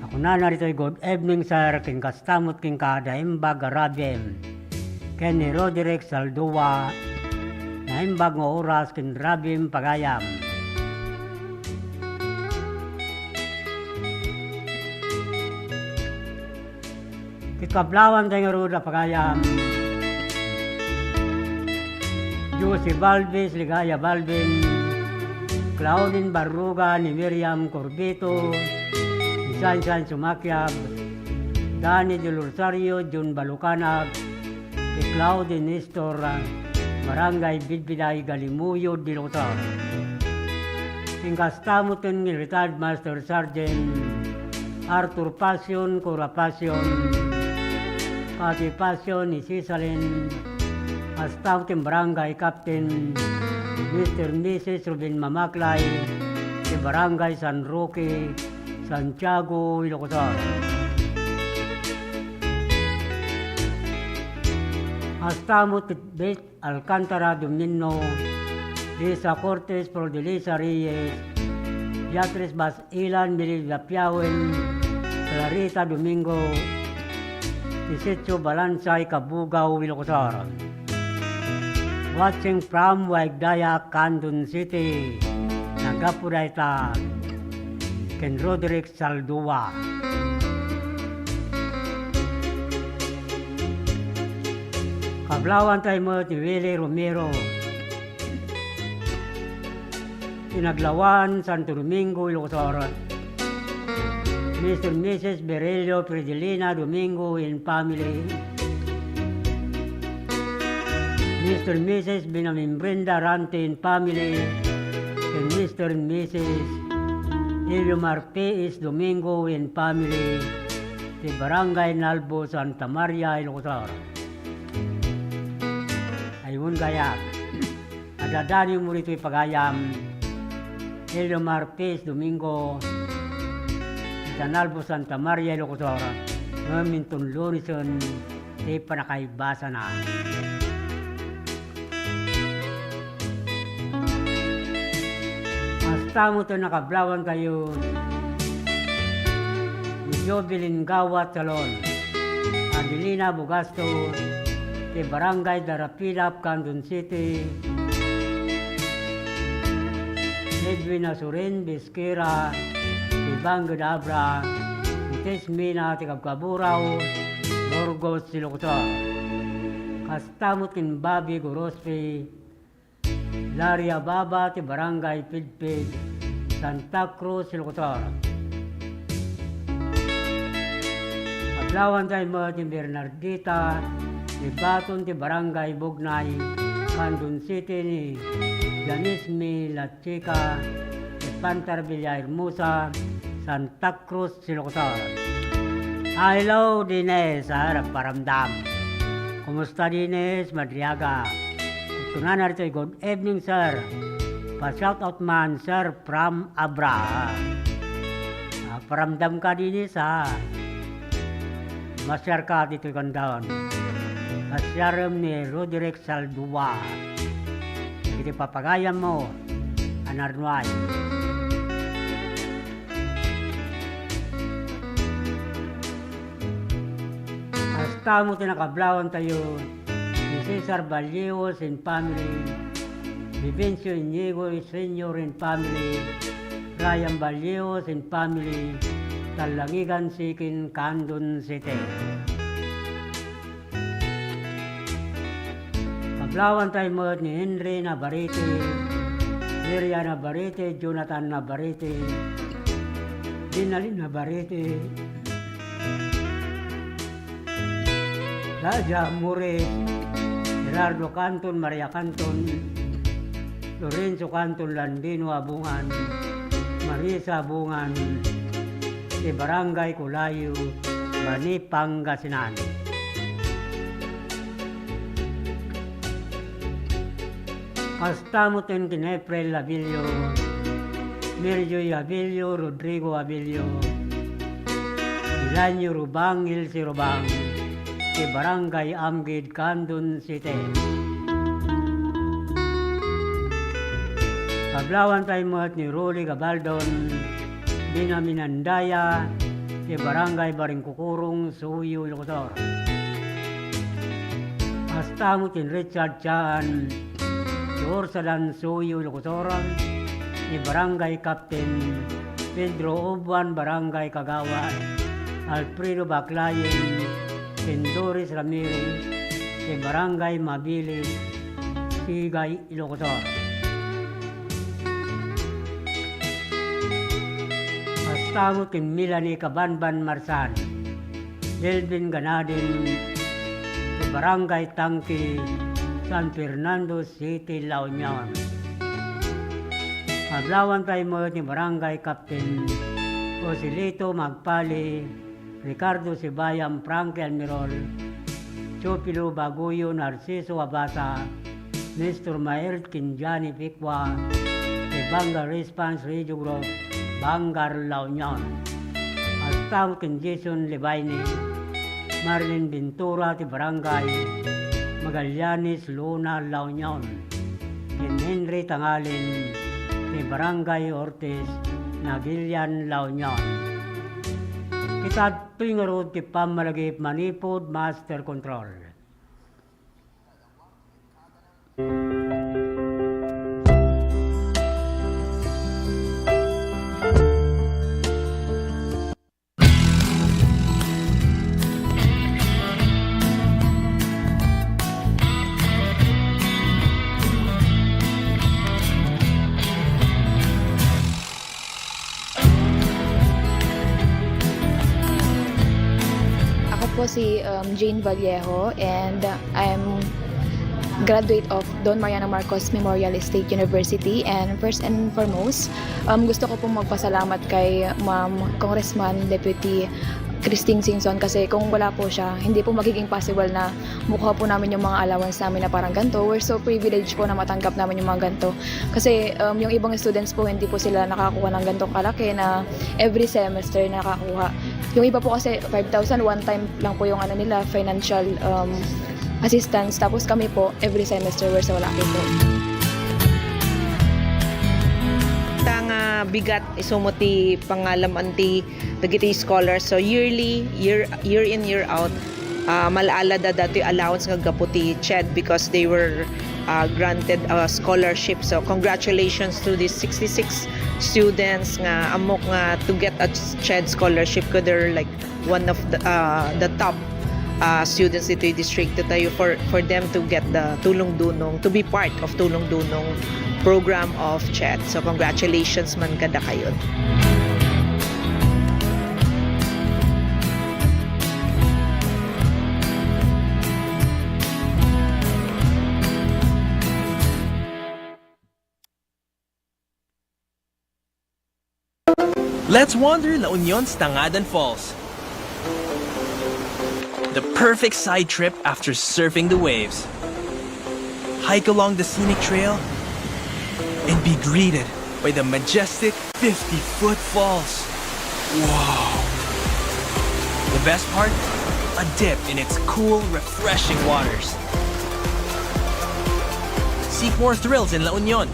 Ako na narito'y good evening, sir, ken kasta met kenka, naimbag a rabiim. Ken ni Roderick Saldua, naimbag nga oras ken rabiim pagayam. Ket kablawan tayo ngarud a pagayam, Josie Balbis, Ligaya Balbin, Claudine Barruga, ni Miriam Corbito, ni Sansan Sumakiab, Danny Del Rosario, Jun Balukanag, ni Claudine Nestor, Barangay Bidbiday, Galimuyod, Ilocos Sur. Ken kasta met ni Retired Master Sergeant Arthur Pasion, Cora Pasion, Kati Pasion, ni Cisalin, kasta met ken Barangay Captain Mister Missus Ruben Mamaklay, ti Barangay San Roque, Santiago, Ilocos Sur. Kasta met Beth Alcantara Domino, Lisa Cortez, Flordelisa Reyes, Beatriz Basilan, Melissa Piawen, Clarita Domingo, Tisitio Balansay, Cabugao, Ilocos Sur. Watching from Waigdaya, Candon City. Naggapu dayta ken Roderick Saldua. Kablawan tayo met ni Willie Romero. Pinaglawan, Santo Domingo, Ilocos Sur. Mister Missus Berelio Fridelina Domingo and family. Mister Missus Benjamin Brenda Rante and family. And Mister and Missus Eliomar P S Domingo and family. Ti Barangay Nalbo, Santa Maria, Ilocos Sur. Ayun gayam. Adadanim mo ditoy pagayam, Eliomar P S Domingo, ita Nalbo, Santa Maria, Ilocos Sur, ngem inton Lunesen ti pannakaibasana. Kasta met ti nakablawan tayo, ni Jovelyn Gawat Salon, Adelina Bugasto, ti Barangay Darapilap, Candon City, Edwin Asurin Bisquera, ti Banged Abra, ni Tess Mina, ti Kabkaburao, Burgos, Ilocos Sur. Kasta met ken Bobby Gorospe, Larry Ababa, ti Barangay Pidpid, Santa Cruz, Ilocos Sur. Kablawan tayo met ni Bernardita, ni Baton, ti Barangay Bugnay, Candon City, ni Janice May Lachica, ni Pantar Villahermosa, Santa Cruz, Ilocos Sur. Hello, Dines, ah, nagparamdam. Kumusta, Dines Madriaga? Kunana ditoy, "Good evening, sir." Pa-shout out man, sir, from Abra. Ah, paramdam ka, Dines, ha? Masiar ka ditoy kandaon. Masiarem ni Roderick Saldua. Iti papagayam mo, anarnuay. Kasta mo ti nakablawan tayo, ni Cesar Ballios and family, Vivencio Inigo Senior and family, Ryan Ballios and family, Talangigan Sikin, Candon City. Kablawan tayo met ni Henry Navarrete, Miriam Navarrete, Jonathan Navarrete, Dinalin Navarrete, Laja Mores, Gerardo Canton, Maria Canton, Lorenzo Canton, Landino Abungan, Marisa Bungan, ti Barangay Kulayo, Bani, Pangasinan. Kasta met ken April Abilio, Mirjoy Abilio, Rodrigo Abilio, Elanio Rubang, Ilse Rubang, ti Barangay Amgid, Candon City. Kablawan tayo met ni Rolly Gabaldon, Binaminandaya, ti Barangay Baringkukurong, Suyo, Ilocos Sur. Kasta met ken Richard Chaan, ti Ursalan, Suyo, Ilocos Sur, ni Barangay Captain Pedro Ubuan, Barangay Kagawad Alfredo Baclayen, ken Doris Ramirez, ti Barangay Mabilis, Sigay, Ilocos Sur. Kasta met ken Melanie Kabanban Marsan, Delvin Ganadin, ti Barangay Tangke, San Fernando City, La Union. Kablawan tayo met ni Barangay Captain Joselito Magpali, Ricardo Sibayam, Frankie Almirol, Teofilo Baguyo, Narciso Abasa, Nestor Maert ken Johnny Picua, ti Vanguard Response Radio Group, Vanguard, La Union. Kasta met ken Jason Lebaini, Marlene Ventura, ti Barangay Magallanes, Luna, La Union, ken Henry Tangalin, ti Barangay Ortiz, Naguilian, La Union. Kitadtoy ngarud ti pammalagip manipud master control. Ako po si, um, Jane Vallejo, and I'm graduate of Don Mariano Marcos Memorial State University. And first and foremost, um, gusto ko pong magpasalamat kay Ma'am Congressman Deputy Christine Singson, kasi kung wala po siya, hindi po magiging possible na makuha po namin yung mga allowance namin na parang ganito. We're so privileged po na matanggap namin yung mga ganito. Kasi, um, yung ibang students po, hindi po sila nakakuha ng ganitong kalaki na every semester nakakuha. Yung iba po kasi, five thousand, one time lang po yung ano nila, financial, um, assistance. Tapos kami po, every semester, we're so lucky po. Ta nga bigat, isu met ti pangalam-an ti dagiti scholars. So, yearly, year, year in, year out, ah, mal-ala da datoy allowance nga gapu ti CHED because they were, ah, granted a scholarship. So, congratulations to these sixty-six students nga ammok nga to get a CHED scholarship, 'cause they're, like, one of the, ah, the top, ah, students ditoy distrito tayo for, for them to get the Tulong Dunong, to be part of Tulong Dunong program of CHED. So, congratulations man kadakayo. Let's wander La Union's Tangadan Falls. The perfect side trip after surfing the waves. Hike along the scenic trail and be greeted by the majestic fifty-foot falls. Wow! The best part? A dip in its cool, refreshing waters. Seek more thrills in La Union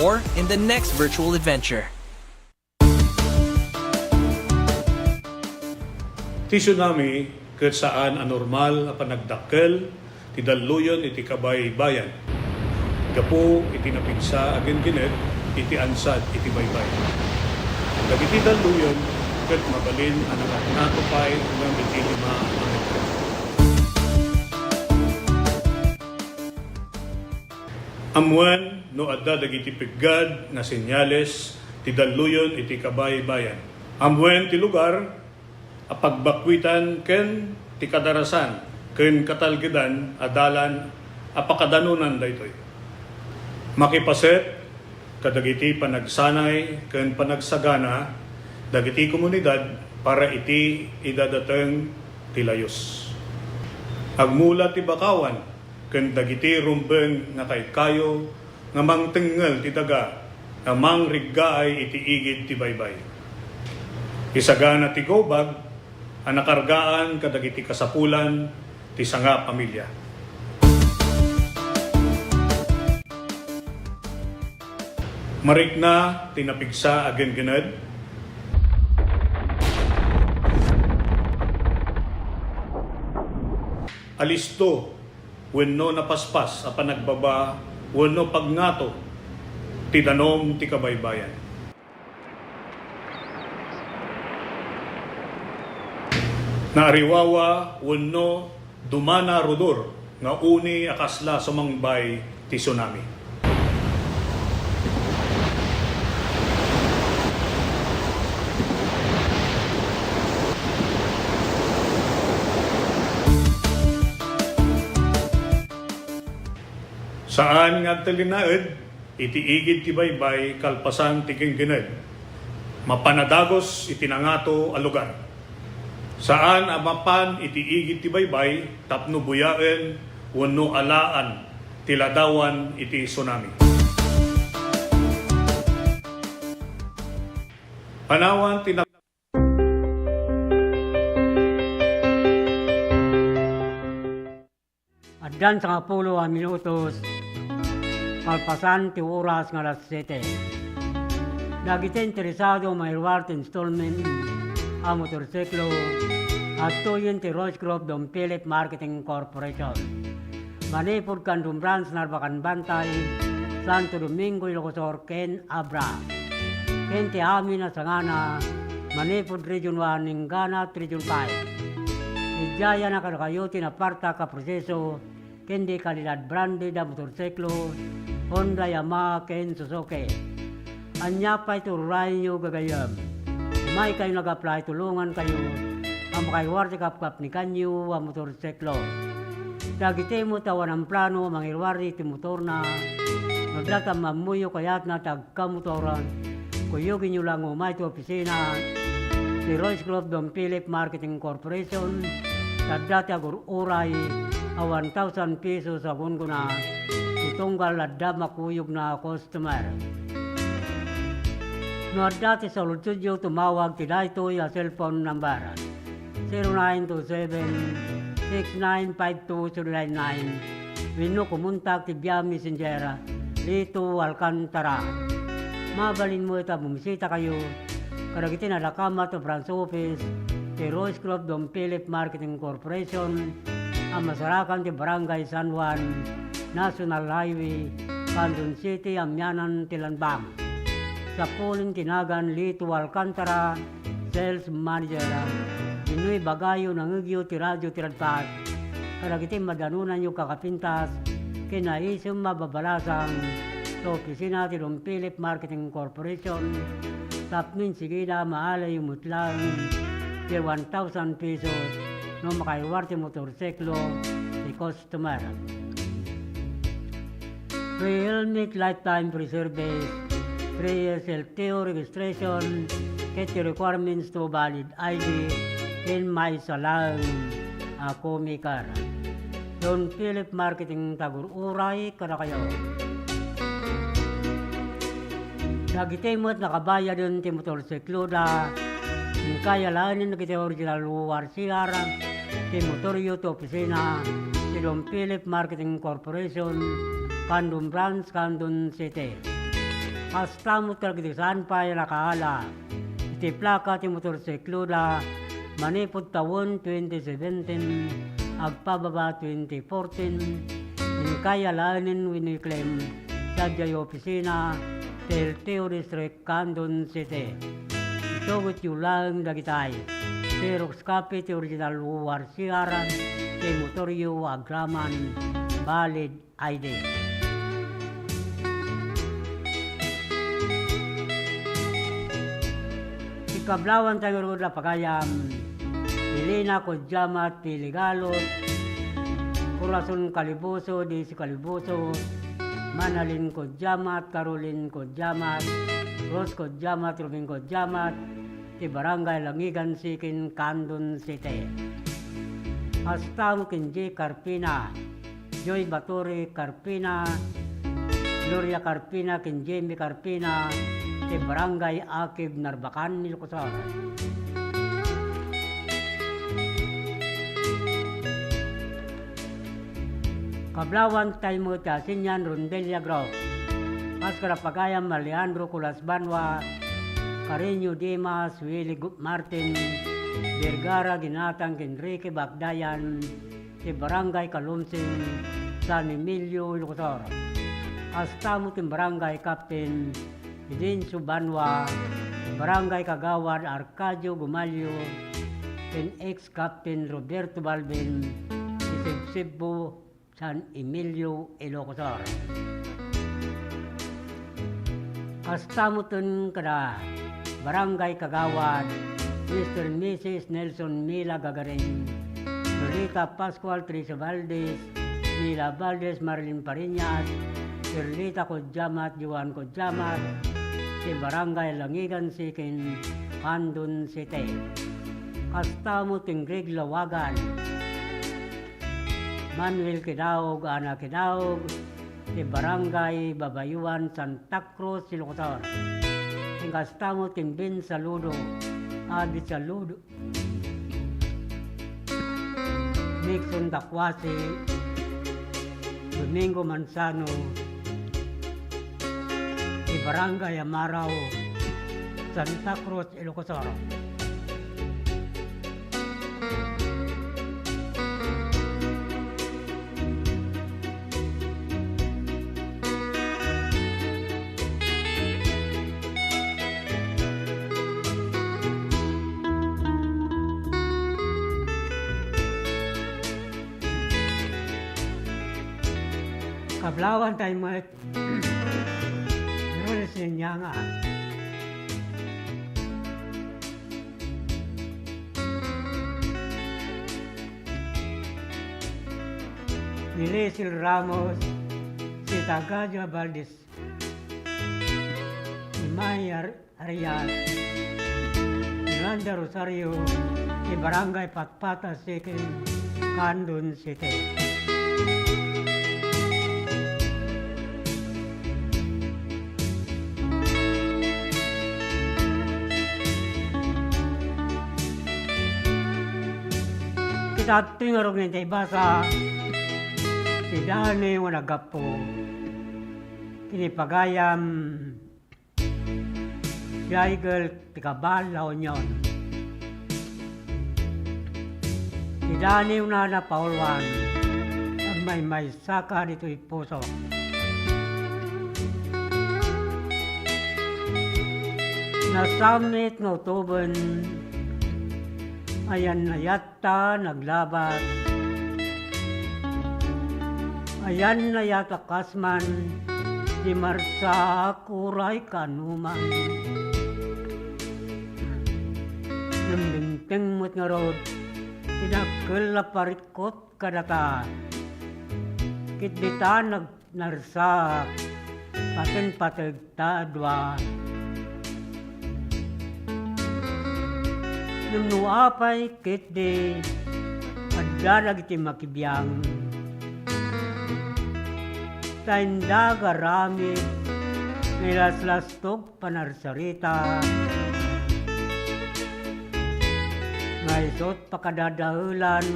or in the next virtual adventure. Ti tsunami ket saan a normal a panagdakkel ti dalluyon iti kabaybayan gapu iti napigsa a ginginet iti ansad iti baybay. Dagiti dalluyon ket mabalin a nakatnato pay ngem iti lima a metro. Ammuen no adda dagiti peggad nga senyales ti dalluyon iti kabaybayan. Ammuen ti lugar a pagbakkuitan ken ti kadarasan ken katalgedan a dalan a pakadanonan daytoy. Makipaset Kadagiti panagsanay ken panagsagana dagiti komunidad para iti idadateng ti layus. Agmula ti bakawan ken dagiti rumbeng nga kaykayo nga mangtengngel ti daga nga mangriggaay iti igid ti baybay. Isagana ti gobag a nakargaan kadagiti kasapulan ti sangapamilya. Marikna ti napigsa a genggened. Alisto wenno napaspas a panagbaba wenno pagngato ti danum ti kabaybayan. Naariwawa wenno dumana rudur nga uni a kasla sumangbay ti tsunami. Saan nga agtalinaed iti igid ti baybay kalpasan ti genggened. Mapan a dagus iti nangato a lugar. Saan a mapan iti igid ti baybay tapno buyaen wenno alaan ti ladawan iti tsunami. Panawan ti na- Addan sangapulo a minutos kalpasan ti oras nga alas siete. Dagiti interesado a mairuar ti installment a motorsiklo, adtoyen ti Royce Group Don Philip Marketing Corporation. Manipud Candon Branch, Narbacan Bantay, Santo Domingo, Ilocos Sur, ken Abra. Ken ti amin a sangana, manipud Region one, inggana ti Region five. Idiayan a kadakayo ti napartak a proseso ken di kalidad branded a motorsiklo, Honda, Yamaha, ken Suzuki. Ania pay ti ururayenyo gagayyem? Umaykayo nag-apply, tulongankayo a makairuar ti kapkapnikanyo a motorsiklo. Dagiti met a awan plano a mangiruar iti motorna, no adda ti ammoyo kayatna ti agkamotoran, kuyogenyo lang umay ti opisina ti Royce Group Don Philip Marketing Corporation, ta adda ti agur-uray a one thousand pesos a gunggona ti tunggal adda makuyogna a customer. No adda ti saludsodyo, tumawag ti daytoy a cellphone number, zero nine two seven, six nine five two zero nine nine, wenno kumontak ti via Messenger, Lito Alcantara. Mabalin met a bumisitakayo kadagiti nadakamat a branch office ti Royce Group Don Philip Marketing Corporation a masarakan ti Barangay San Juan, National Highway, Candon City, amianan ti Lanbang. Sapulen ti nagan Lito Alcantara, Sales Manager. Wenno ibagayo, nangngegyo ti radio ti Radfast kadagiti madanonanyo kakapintas ken naisem a babalasang ta opisina ti Don Philip Marketing Corporation tapno insigida, maalayo met laeng ti one thousand pesos no makairuar ti motorsiklo ti customer. Free helmet, lifetime free service, free health registration, ket ti requirements to valid I D, ken maysa laeng a co-maker. Don Philip Marketing, tagur-uray kadakayo. Dagiti met nakabayaden ti motorsikloda, inkay alaenen dagiti original O R C R ti motoryo ti opisina ti Don Philip Marketing Corporation, Candon Branch, Candon City. Kasta met kadagiti saan pay a nakaala iti plaka ti motorsikloda manipud tawen twenty seventeen agpababa twenty fourteen, inkay alaenen wenno i-claim sadiay opisina ti L T O District, Candon City. Itugotyo laeng dagitay: xerox copy ti original O R C R ti motoryo agraman valid I D. Ti kablawan tayo ngarud a pagayam, Elena Codiamat Piligalot, Corazon Caliboso, Daisy Caliboso, Manalin Codiamat, Caroline Codiamat, Rose Codiamat, Ruben Codiamat, ti Barangay Langigan Sikin, Candon City. Kasta met ken Jay Carpina, Joy Baturi Carpina, Gloria Carpina, ken Jamie Carpina, ti Barangay Akib, Narbacan, Ilocos Sur. Kablawan tayo met ti Asinian Rondelia Group. Kas kada pagayam Alejandro Colas Banwa, Carreño Dimas, Willie Gu-, Martin, Vergara, Ginatang, ken Ricky Bakdayan, ti Barangay Kalumsing, San Emilio, Ilocos Sur. Kasta met ti Barangay Captain Fidencio Banwa, Barangay Kagawad Arcadio Gumalio, ken ex Captain Roberto Balbin, ti Sibsibbo, San Emilio, Ilocos Sur. Kasta met ken kada Barangay Kagawad, Mister and Missus Nelson Mila Gagarin, Lolita Pascual, Teresa Valdez, Mila Valdez, Marilyn Pariñas, Perlita Codiamat, Joan Codiamat, ti Barangay Langigan Sikin, Candon City. Kasta met ken Greg Lawagan, Manuel Kidaog, Ana Kidaog, ti Barangay Babayuan, Santa Cruz, Ilocos Sur. Ken kasta met ken Ben Saludo, Abby Saludo, Nixon Tacuasi, Domingo Manzano, ti Barangay Amarao, Santa Cruz, Ilocos Sur. Kablawan tayo met. Pero sinyanga. Ni Liesel Ramos, Sita Gadia Valdez, ni Mayor Arias, Yolanda Rosario, ti Barangay Patpata Sikin, Candon City. Ket adtoy ngarud nga intay ibasa ti dalan nga naggapu ken ni pagayam Jaigel ti Kabal La Union. Ti daniwna a napauluan, agmaymaysaka ditoy puso. Nasamit nga utoben, ayan-ayat ta naglabat. Ayan-ayat a kasman, di marsaak uray kaanoman. Ngem dimteng met ngarud ti dakkel a parikkut kadata. Ket dita nag- narsaak, paten pateg ta a dua. Ngem no apay ketdi, adda dagiti makibiang. Ta inda agaramid nga ilaslastog panarsarita. Nga isut' pakadadaelan,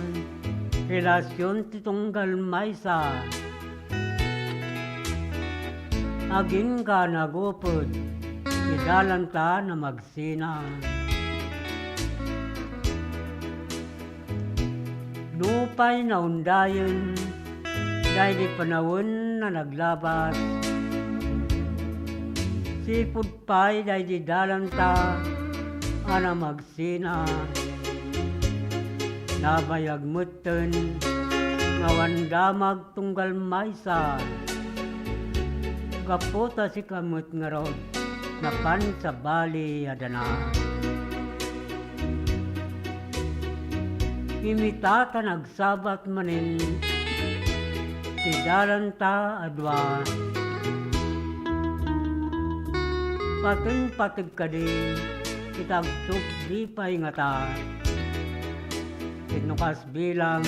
relasyon ti tunggal maysa. Agingga nagupod ti dalanta a magsina. Nupay naundayen daydi panawen a naglabat, sipud pay daydi dalanta a namagsina. Nabayag metten nga awan damag tunggal maysa. Gapu ta sika met ngarud, napan sabali a dana. Ngem ita ta nagsabat manen ti dalanta a dua, Paten pateg kadi, ket agsukli pay ngata. Ket no kas bilang,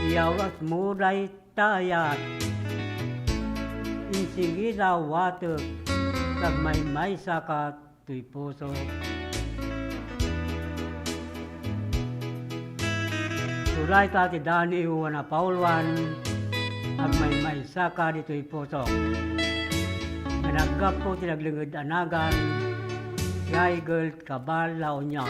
iyawasmo dayta ayat. Insigida watek, agmaymaysaka toy pusok. Uray ta ti daniw a napauluan, agmaymaysaka ditoy pusok. Nga naggapu ti naglenged a nagan, Riegel Cabal La Union.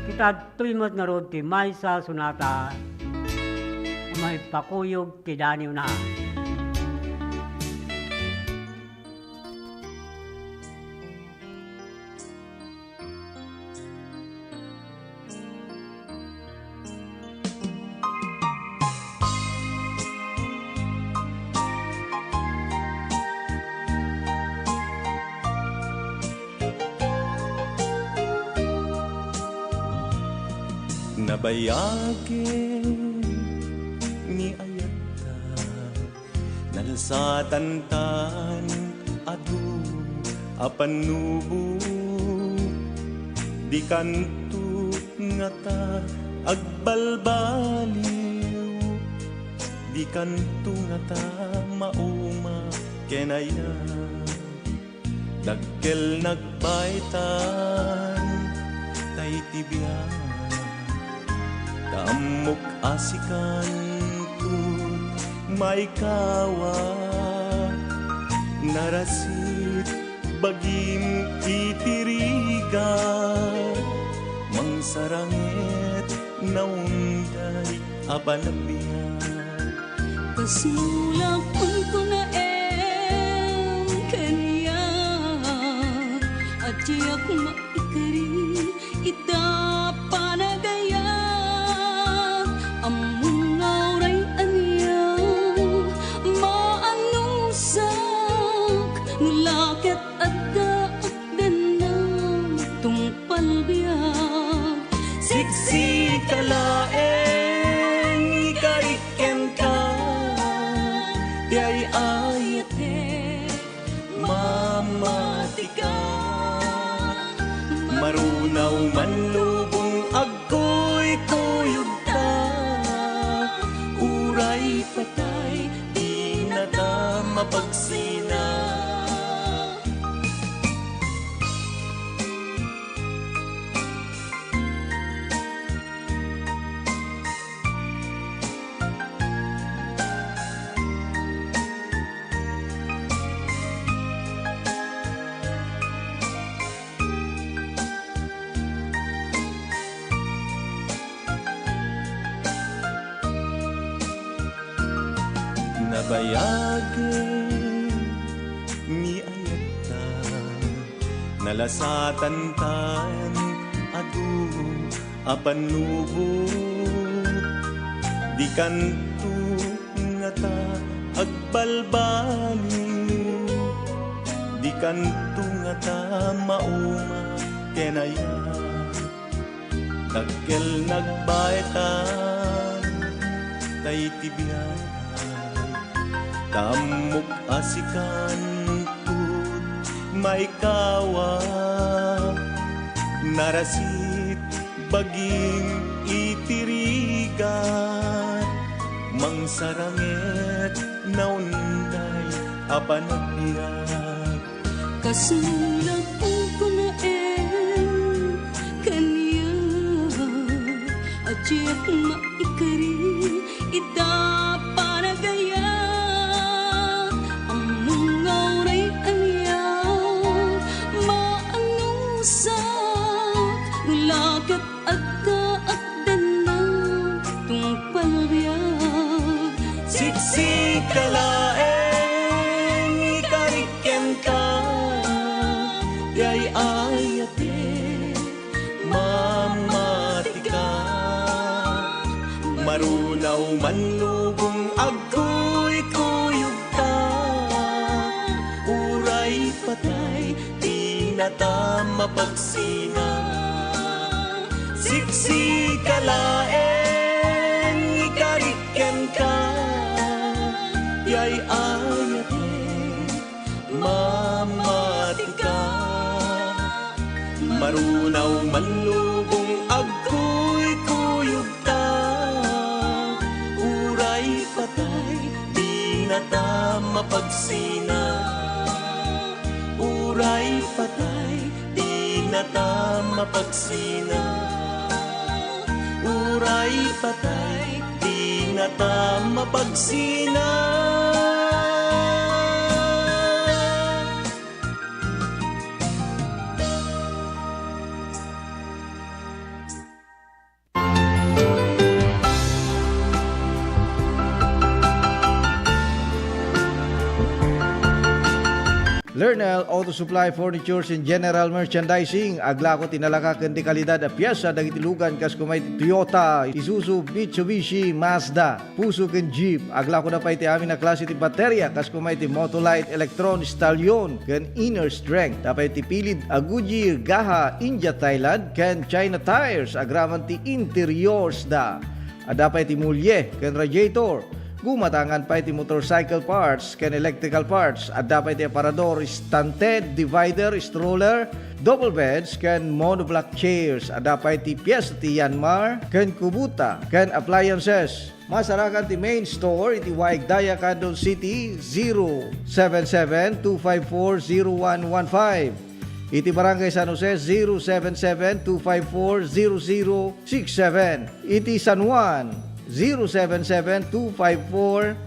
Ket adtoy met ngarud ti maysa a sonata a maipakuyog ti daniwna. Nabayagen ni ayatta, nalasatantan adu a pannubo. Dikanto ngata agbalbaliw, dikanto ngata mauma ken ayat. Dakkel nagbaetan tay ti biag, ta ammok a sikanto maikawa. Narasit bagim iti rigat, mangsaranget naunday a panagbiag. Kasla kunkunaem kaniak a diak maikari ita panagayat. Ammom nga uray ania maanusak, no la ket adda agdanna tungpal biag. Siksika laeng ikarik kenka ti ay-ayatek, mamatika. Marunaw man lubong agkuykuyogta, uray patay dinata mapagsina. Nabayagen ni ayatta, nalasatantan adu a pannubo. Dikanto ngata agbalbaliw, dikanto ngata mauma ken ayat. Dakkel nagbaetan tay ti biag, ta ammok a sikanto maikawa. Narasit bagim iti rigat, mangsaranget naunday a panagbiag. Kasla kunkunaem kaniak a diak maikari ita panagayat. Ammom nga uray ania maanusak, no la ket adda agdanna tungpal biag. Siksika laeng ikarik kenka ti ay-ayatek, mamatika. Marunaw man lubong agkuykuyogta, uray patay dinata mapagsina. Siksika laeng ikarik kenka ti ay-ayatek, ma- Mallubong agkuykuyogta, uray patay, di na ta mapagsina. Uray patay, di na ta mapagsina. Uray patay, di na ta mapagsina. Lernel Auto Supply Furnitures and General Merchandising, aglako ti nalaka ken ti kalidad a piesa dagiti lugan kas kumay ti Toyota, Isuzu, Mitsubishi, Mazda, Fuso ken Jeep. Aglakoda pay ti amin a klase ti bateria, kas kumay ti Motolite, Electron, Stallion, ken Inner Strength. Adda pay ti pilid a Goodyear, Gaha, India, Thailand, ken China tires, agraman ti interiors da. Adda pay ti mulye ken radiator. Gumatangan pay ti motorcycle parts ken electrical parts. Adda pay ti aparador, stand, divider, stroller, double beds, ken monoblock chairs. Adda pay ti piesta ti Yanmar ken Kubota ken appliances. Masarakan ti main store iti Waig Daya, Candon City, zero seven seven two five four zero one one five. Iti Barangay San Jose, zero seven seven two five four zero zero six seven. Iti San Juan, zero seven seven two five four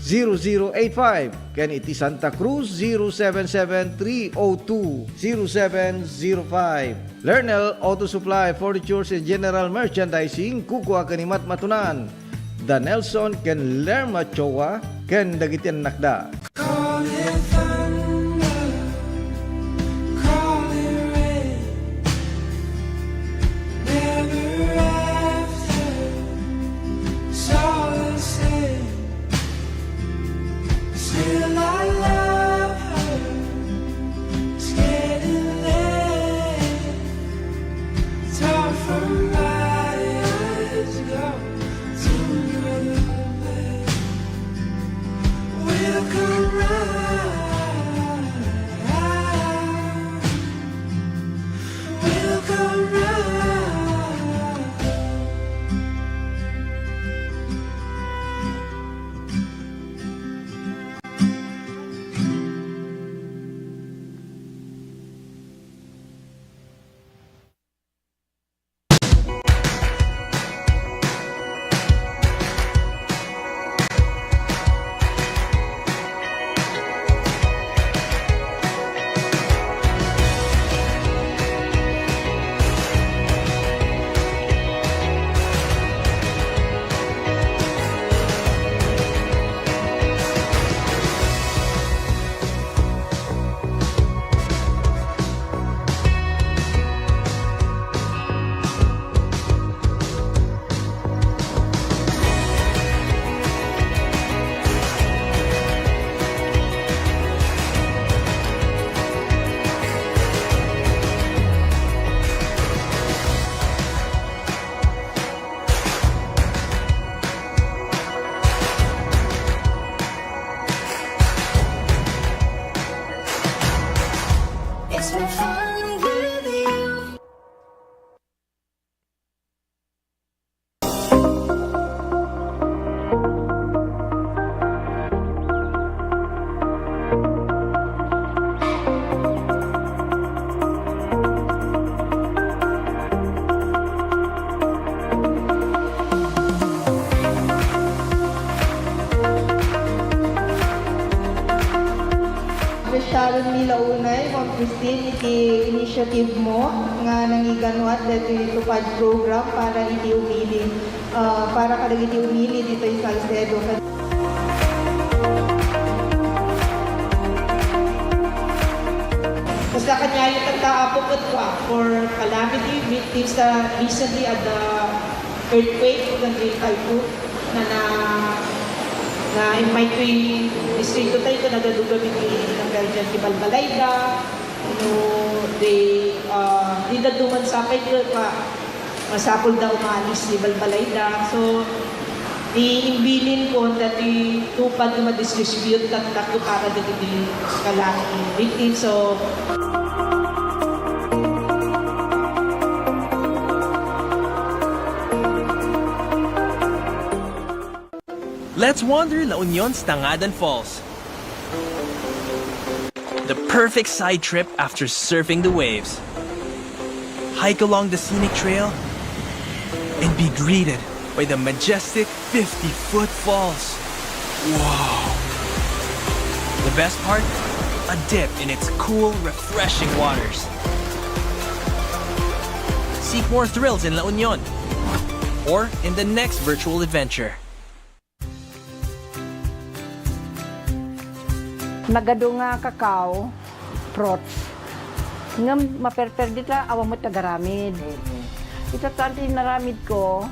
zero zero eight five. Ken iti Santa Cruz, zero seven seven three oh two zero seven zero five. Lernel Auto Supply, Furnitures and General Merchandising, kukua ken ni Matmatunan. Da Nelson ken Lerma Choa ken dagiti annakda. Call it thunder, call it rain, never after, it's all the same. Still I love her, it's getting late. It's hard for my eyes to go. Appreciaten mi la unay, Ma'am Christine, iti initiative mo nga nangiganuat daytoy TUPAD program para iti umili, ah, para kadagiti umili ditoy Salcedo. Kasla kaniayo tatta, Apo, ket, ah, for calamity victims, ah, recently adda earthquake ken typhoon na, na, na-invite toy distrito tayo, nagadugan iti nagkardian ti balbalayda, no, they, ah, dida duman sapay ket, ah, masapulda umalis ti balbalayda. So, ti imbilin ko, dati TUPAD nga madistribute tatta para dagiti calamity victims. So, Let's wander La Union's Tangadan Falls. The perfect side trip after surfing the waves. Hike along the scenic trail and be greeted by the majestic fifty-foot falls. Wow! The best part? A dip in its cool, refreshing waters. Seek more thrills in La Union or in the next virtual adventure. Nagadu nga kakao, fruits. Ngem maperper dita, awan met agaramid. Mm. Ita tan ti inaramid ko,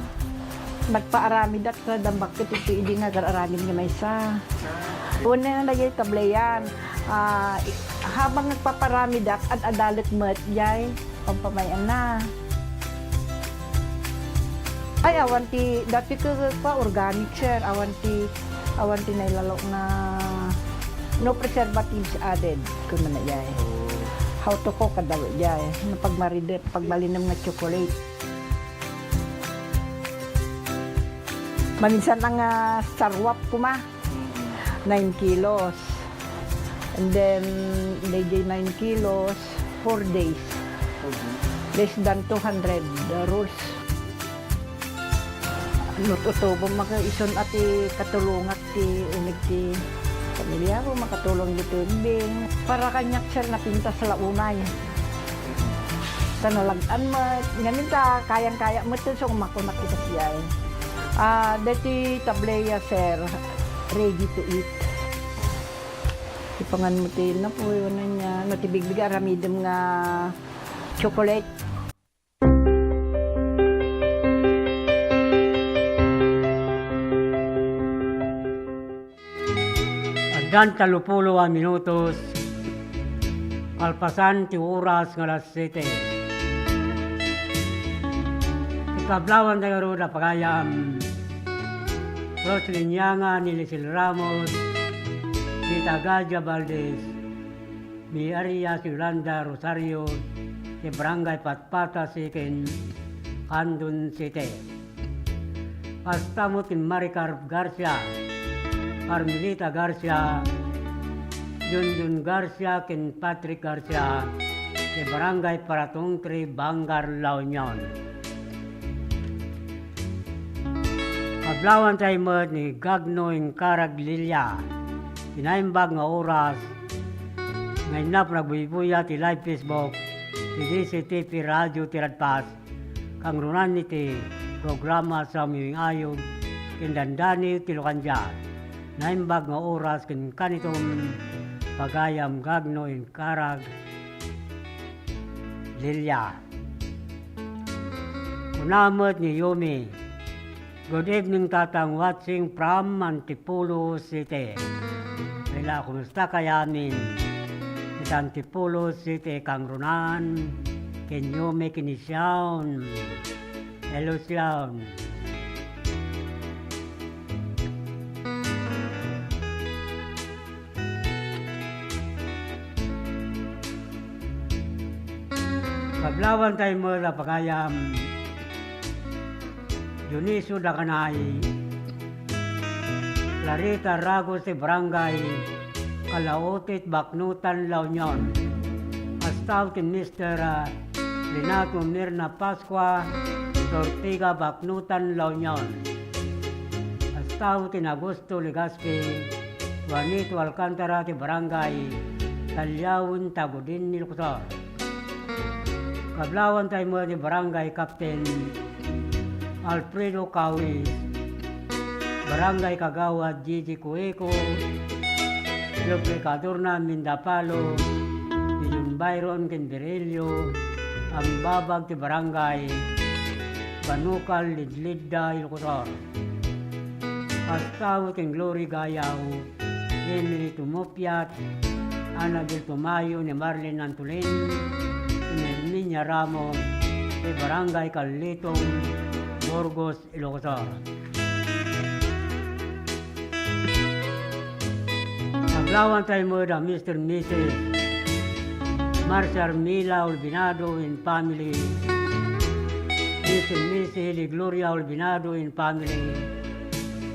nagpaaramidak ta dambak ket iti idi nga agar-aramid nga maysa. Una nga dagiti tableyan, ah, i-, habang nagpaparamidak, ad-adalek met, jay. Pampamayan na. Ay, awan ti, dati ko pa organic, sir. Awan ti, awan ti nailalo nga no preservatives added, kun man jay. How to cook, kada jay. No pagmaride, pagbalinem nga chocolate. Maminsan nga sarwap kuma. Nine kilos. And then, dayjay nine kilos, four days. Mhm. Less than two hundred, the rules. Luto-tubo, maka-, isun a ti katulongak ti uneg ti pamilya ko, makatulong ditoy ubbing. Para kaniak, sir, napintas la unay. Ta nalag-an met. Ngamin ta, kayang-kaya met, so, makunak ita siya, eh. Ah, deti tableya, sir, ready to eat. Ipangan mo ti napuy, ano niya, no, ti bigbig aramidem nga chocolate. Addan tallopulo a minutos, kalpasan ti oras nga alas siete. Ti kablaawan tayo ngarud a pagayam, Roslyn Yanga, Nelisil Ramos, Rita Gadia Valdez, Mary Arias, Yolanda Rosario, ti Barangay Patpata, Siquem, Candon City. Kasta met ken Maricar Garcia, Carmelita Garcia, Junjun Garcia, ken Patrick Garcia, ti Barangay Paratong Three, Vanguard, La Union. Kablaawan tayo met ni Gagno Incarag Lilia. Ti naimbag nga oras, nga innak nagbuybuya ti live Facebook ti D C T P Radio ti Radpas, kangrunan iti programa Samuing Ayog ken Dandani ti Lukandia. Naimbag nga oras ken kanitom pagayam Gagno Incarag Lilia. Kuna met ni Yumi, "Good evening, Tatang, watching from Antipolo City." Wala, kumusta kayamin? Iti Antipolo City, kangrunan, ken Yumi ken ni Shawn. Hello, Shawn. Kablaawan tayo met a pagayam, Dionisio Dacanay, Clarita Ragos ti Barangay Calautit, Baknotan, La Union. Kasta met ni Mister, ah, Renato Mirna Pascua, Ortiga, Baknotan, La Union. Kasta met ni Augusto Legaspi, Juanito Alcantara ti Barangay Taliaon, Tagudin, Ilocos Sur. Kablaawan tayo met ni Barangay Captain Alfredo Cawis, Barangay Kagawad Gigi Cueco, Jeffrey Cadorna Mindapalo, ni John Byron ken Virgilio, ambabag ti Barangay Banukal, Lidlidda, Ilocos Sur. Kasta met ken Glory Gayao, Emily Tumupiat, Annabel Tumayo, ni Marlene Antolin, ni Herminia Ramos, ti Barangay Carliton, Burgos, Ilocos Sur. Kablaawan tayo met a Mister Missus Marcia Armila Olvinado and family, Mister Missus Eli Gloria Olvinado and family,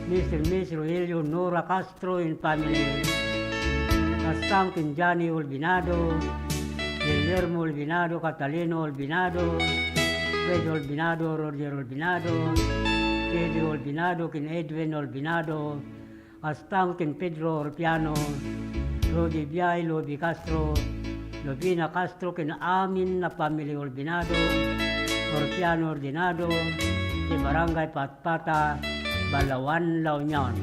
Mister Miss Rogelio Nora Castro and family. Kasta ken Johnny Olvinado, Guillermo Olvinado, Catalino Olvinado, Fred Olvinado, Roger Olvinado, Eddie Olvinado, ken Edwin Olvinado, kasta ken Pedro Orpiano, Rudy Biay, Lobi Castro, Lovina Castro, ken amin a family Olvinado, Orpiano Ordinado, ti Barangay Patpata, Balaoan, La Union.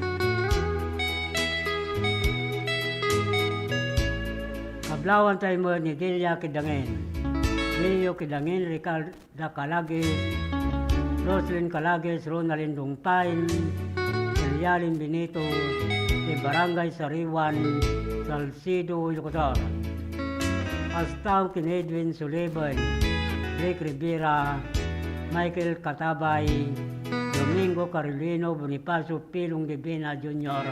Kablawan tayo mo ni Delia Kidangin, Leo Kidangin, Ricardo da Calagues, Roslyn Calagues, Ronaldin Dungpain, Elialin Benito, ti Barangay Sariwan, Salcedo, Ilocos Sur. Kasta ken Edwin Sullivan, Rick Rivera, Michael Katabay, Domingo Carolino, Bonifacio Pilong Divina Junior,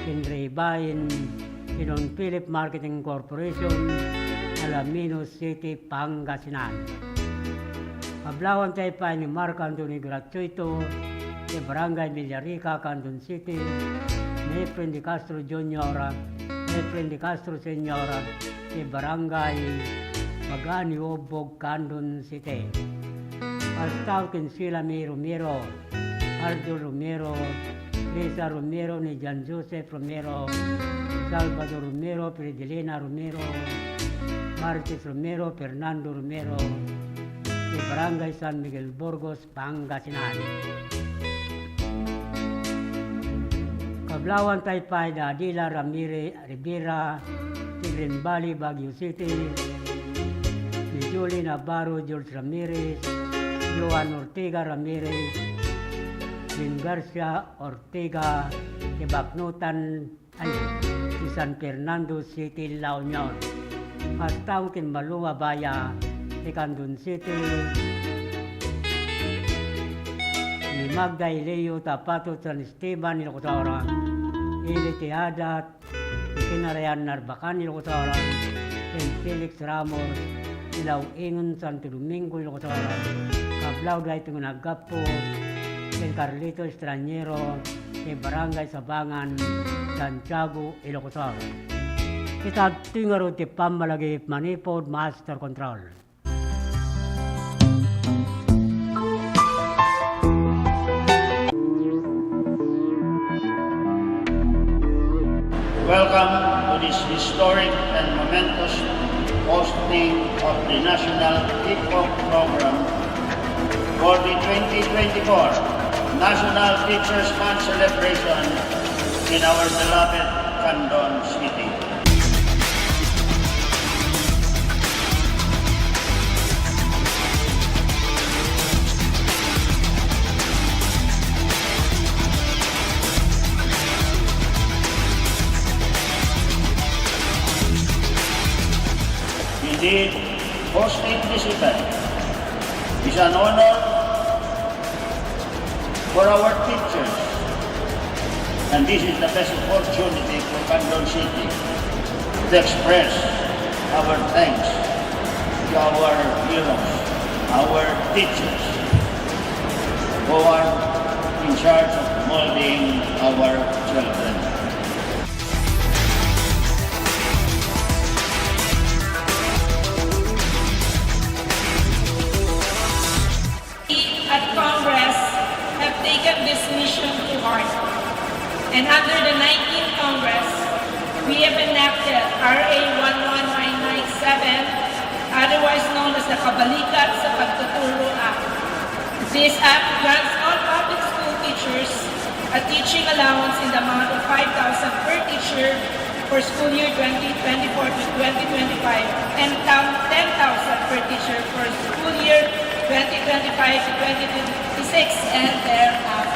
Henry Bain, Don Philip Marketing Corporation, Alaminos City, Pangasinan. Kablawan tayo pay ni Marco Antonio Gratuito, ti Barangay Villarica, Candon City, ni Efren de Castro Junior, Efren de Castro Senior, ti Barangay Pagani Ubbog, Candon City. Kasta ken Silami Romero, Arthur Romero, Lisa Romero, ni John Joseph Romero, Salvador Romero, Fridelina Romero, Martis Romero, Fernando Romero, ti Barangay San Miguel Burgos, Pangasinan. Kablawan tayo pay da Adela Ramirez Rivera, ti Green Valley, Baguio City, ni Julie Navarro, George Ramirez, Joan Ortega Ramirez, Jean Garcia Ortega, ti Baknotan, ay, ti San Fernando City, La Union. Kasta ken Malua Baya, ti Candon City, ni Magda Elio Tapato, San Esteban, Ilocos Sur, Ili ti Adat, ti Kinarayan, Narbacan, Ilocos Sur, ken Felix Ramos, ti Law-ingon, Santo Domingo, Ilocos Sur. Kablaw daytoy nga naggapu ken Carlito Estraniero, ti Barangay Sabangan, Santiago, Ilocos Sur. Ita adtoy ngarud ti pammalagip manipud Master Control. Welcome to this historic and momentous hosting of the National Kickoff Program for the twenty twenty-four National Teachers' Month celebration in our beloved Candon City. Indeed, hosting this event is an honor for our teachers, and this is the best opportunity for Candon City to express our thanks to our heroes, our teachers, who are in charge of molding our children. We at Congress have taken this mission to heart, and under the nineteenth Congress, we have enacted R A one one nine nine seven, otherwise known as the Kabalikat sa Pagtuturo Act. This act grants all public school teachers a teaching allowance in the amount of five thousand per teacher for school year twenty twenty-four to twenty twenty-five and down ten thousand per teacher for school year twenty twenty-five to twenty twenty-six and thereafter.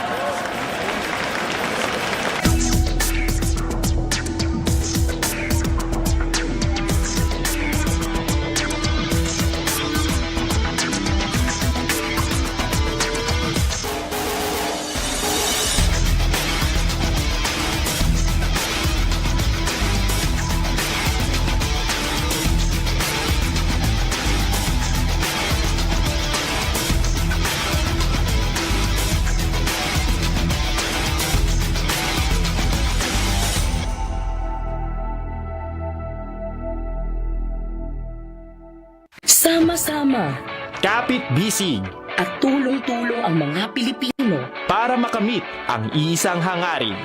Sama-sama. Kapit-bisig. At tulong-tulong ang mga Pilipino. Para makamit ang isang hangarin.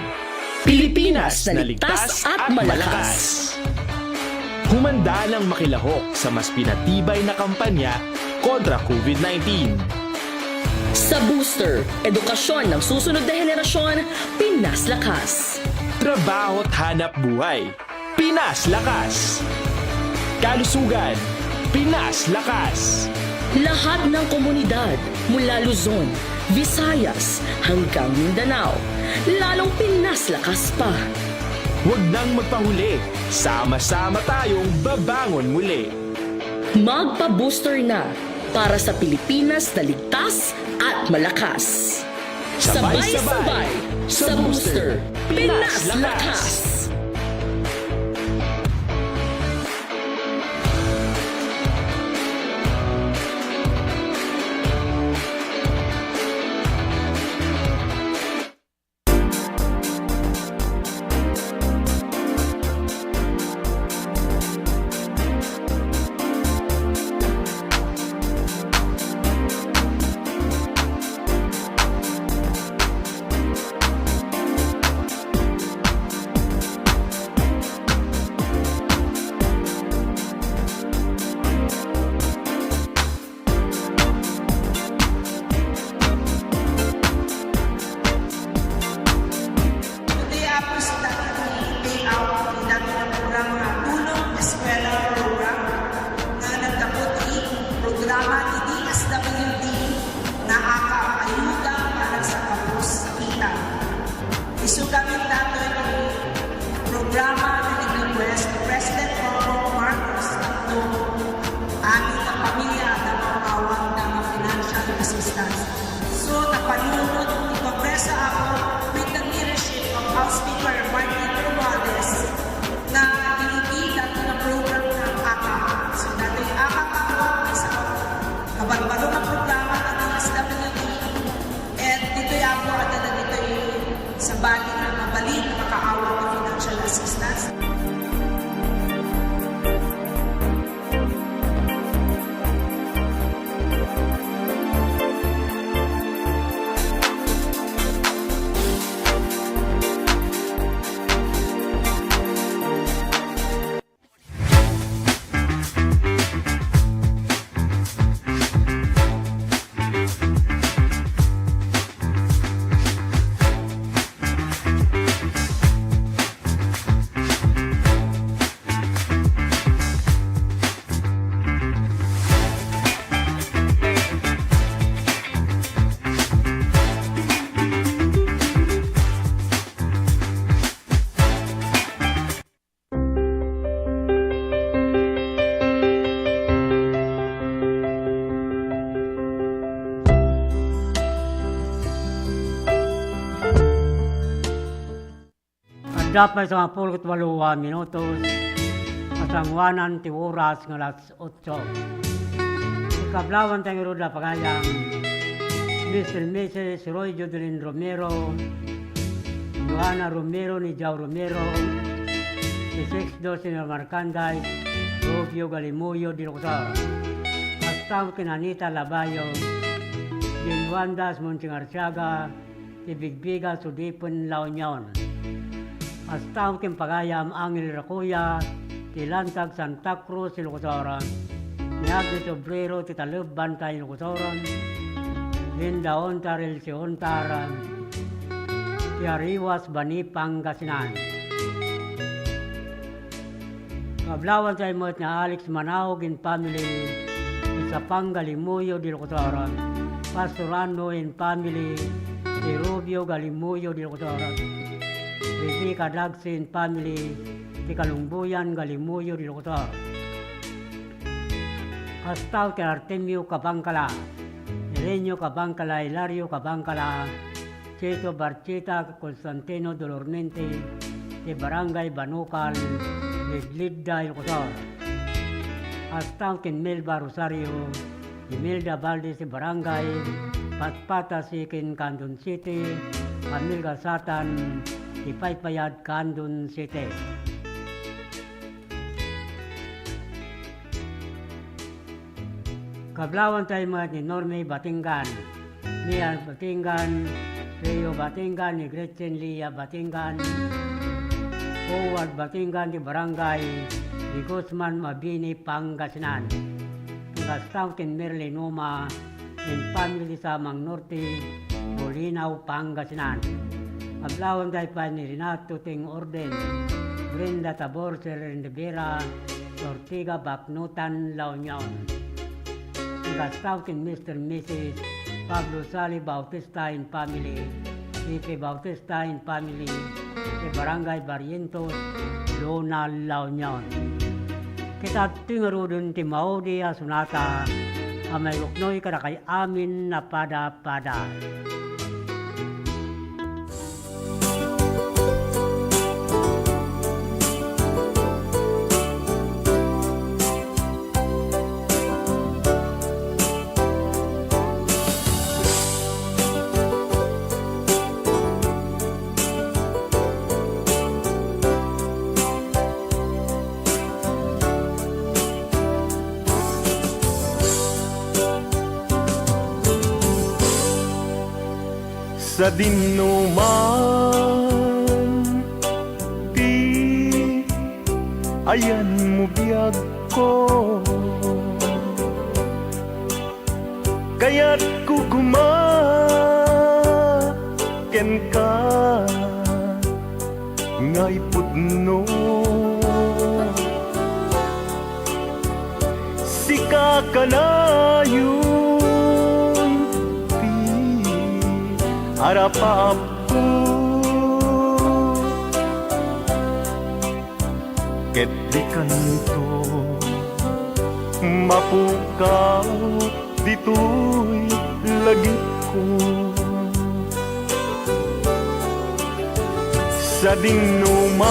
Pilipinas na ligtas at malakas. Humanda nang makilahok sa mas pinatibay na kampanya kontra COVID nineteen. Sa Booster, edukasyon ng susunod na henerasyon, Pinas Lakas. Trabaho at hanap buhay, Pinas Lakas. Kalusugan, Pinas Lakas. Lahat ng komunidad, mula Luzon, Visayas, hanggang Mindanao, lalong Pinas Lakas pa. Huwag nang magpahuli. Sama-sama tayong babangon muli. Magpa-booster na para sa Pilipinas na ligtas at malakas. Sabay-sabay sa Booster, Pinas Lakas. Today, Apo, sa dagiti payout, iti dagiti programa nga Tulong Eskwela Program nga naggapu ti programa ti D S W D nga AKAP, Ayuda para sa Kapos Kita. Isu gamin datoy ti programa nga in-request ni President Bongbong Marcos Junior, amin nga pamilya adda maawat nga financial assistance. So, napanunot ti Kongreso, Apo, with the leadership of House Speaker Martin Romualdez, nga inibida ti program nga AKAP. So, datoy AKAP, Apo, isa ka barbaro nga programa ti D S W D, and ditoy, Apo, adda dagitoy sabali nga mabalin nga makaawat ti financial assistance. Adda pay sangapulo ket walo a minutos a sanguanan ti oras nga alas otso. Ti kablawan tayo ngarud a pagayam, Mister and Missus Roy Jodelin Romero, Johanna Romero ni Jao Romero, ni Sixto Senior Marcanday, Rubio Galimuyo di Locutor. Hasta ken Anita Labayo, Jane Wanda Monching Arciaga, ti Bigbiga Sudipen La Union. Hasta ken pagayam Angel Racuya, ti Lantag Santa Cruz, Ilocos Sur, ni Agnes Obrero, ti Taleb Banta, Ilocos Sur, Linda Ontar, Elsie Ontar, ti Ariwas, Bani, Pangasinan. Kablawan tayo met ni Alex Manaog and family, ti Sapang Galimuyo di Locutor, Pastor Anno and family, ti Rubio Galimuyo di Locutor, Rebecca Dagsi and family, ti Kalungbuyan Galimuyo di Locutor. Hasta ken Artemio Cabangcala, Helenio Cabangcala, Hilario Cabangcala, Chito Barchita, Constantino Dolormente, ti Barangay Banukal, Lidlidda, Ilocos Sur. Hasta ken Melba Rosario, Imelda Valdez, ti Barangay Patpata, Siquin, Candon City, Camilga Satan, ti Paypayad, Candon City. Aglawantay met ni Norme Batingan, Mia Batingan, Leo Batingan, ni Gretchen Lia Batingan, Howard Batingan ti Barangay ni Guzman, Mabini, Pangasinan. Kasta ken Merly Numa and family ti Samang Norte, Bolinao, Pangasinan. Aglawantay pay ni Renato Ting Orden, Brenda Tabor, Sir Rivera, Ortega, Bacnotan, La Union. Kasta ken Mister Missus Pablo Sali Bautista and family, Pepe Bautista and family, ti Barangay Barrientos, Lona, La Union. Ket adtoy ngaruden ti maudi a sonata a mairuknoy kadakay amin a pada-pada. Sadinoman ti ayanmo, biagko, kayatko koma kenka nga ipudno. Sika kanayon ti arapaapko, ket dikanto mapukaw ditoy lagipko. Sadinoman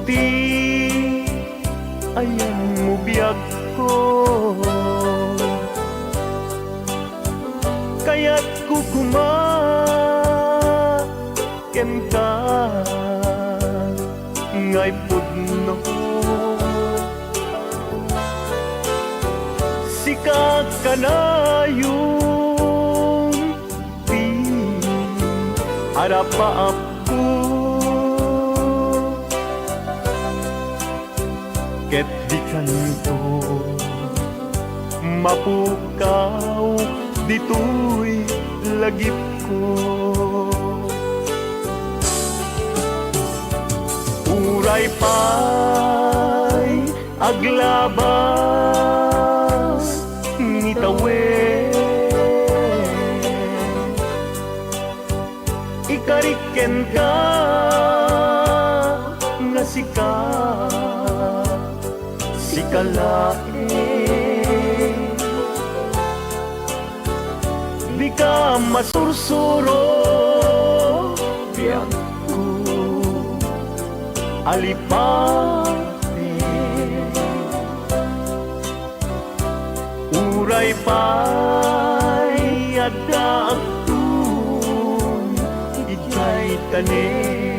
ti ayanmo, biagko, kayatko koma kenka nga ipudno. Sika kanayon ti arapaapko, ket dikanto mapukaw ditoy lagipko. Uray pay aglabas ni tawen, ikarik kenka nga sika, sika laeng. Dika masursuro, biagko, alipati. Uray pay adda agtun idiay tanem.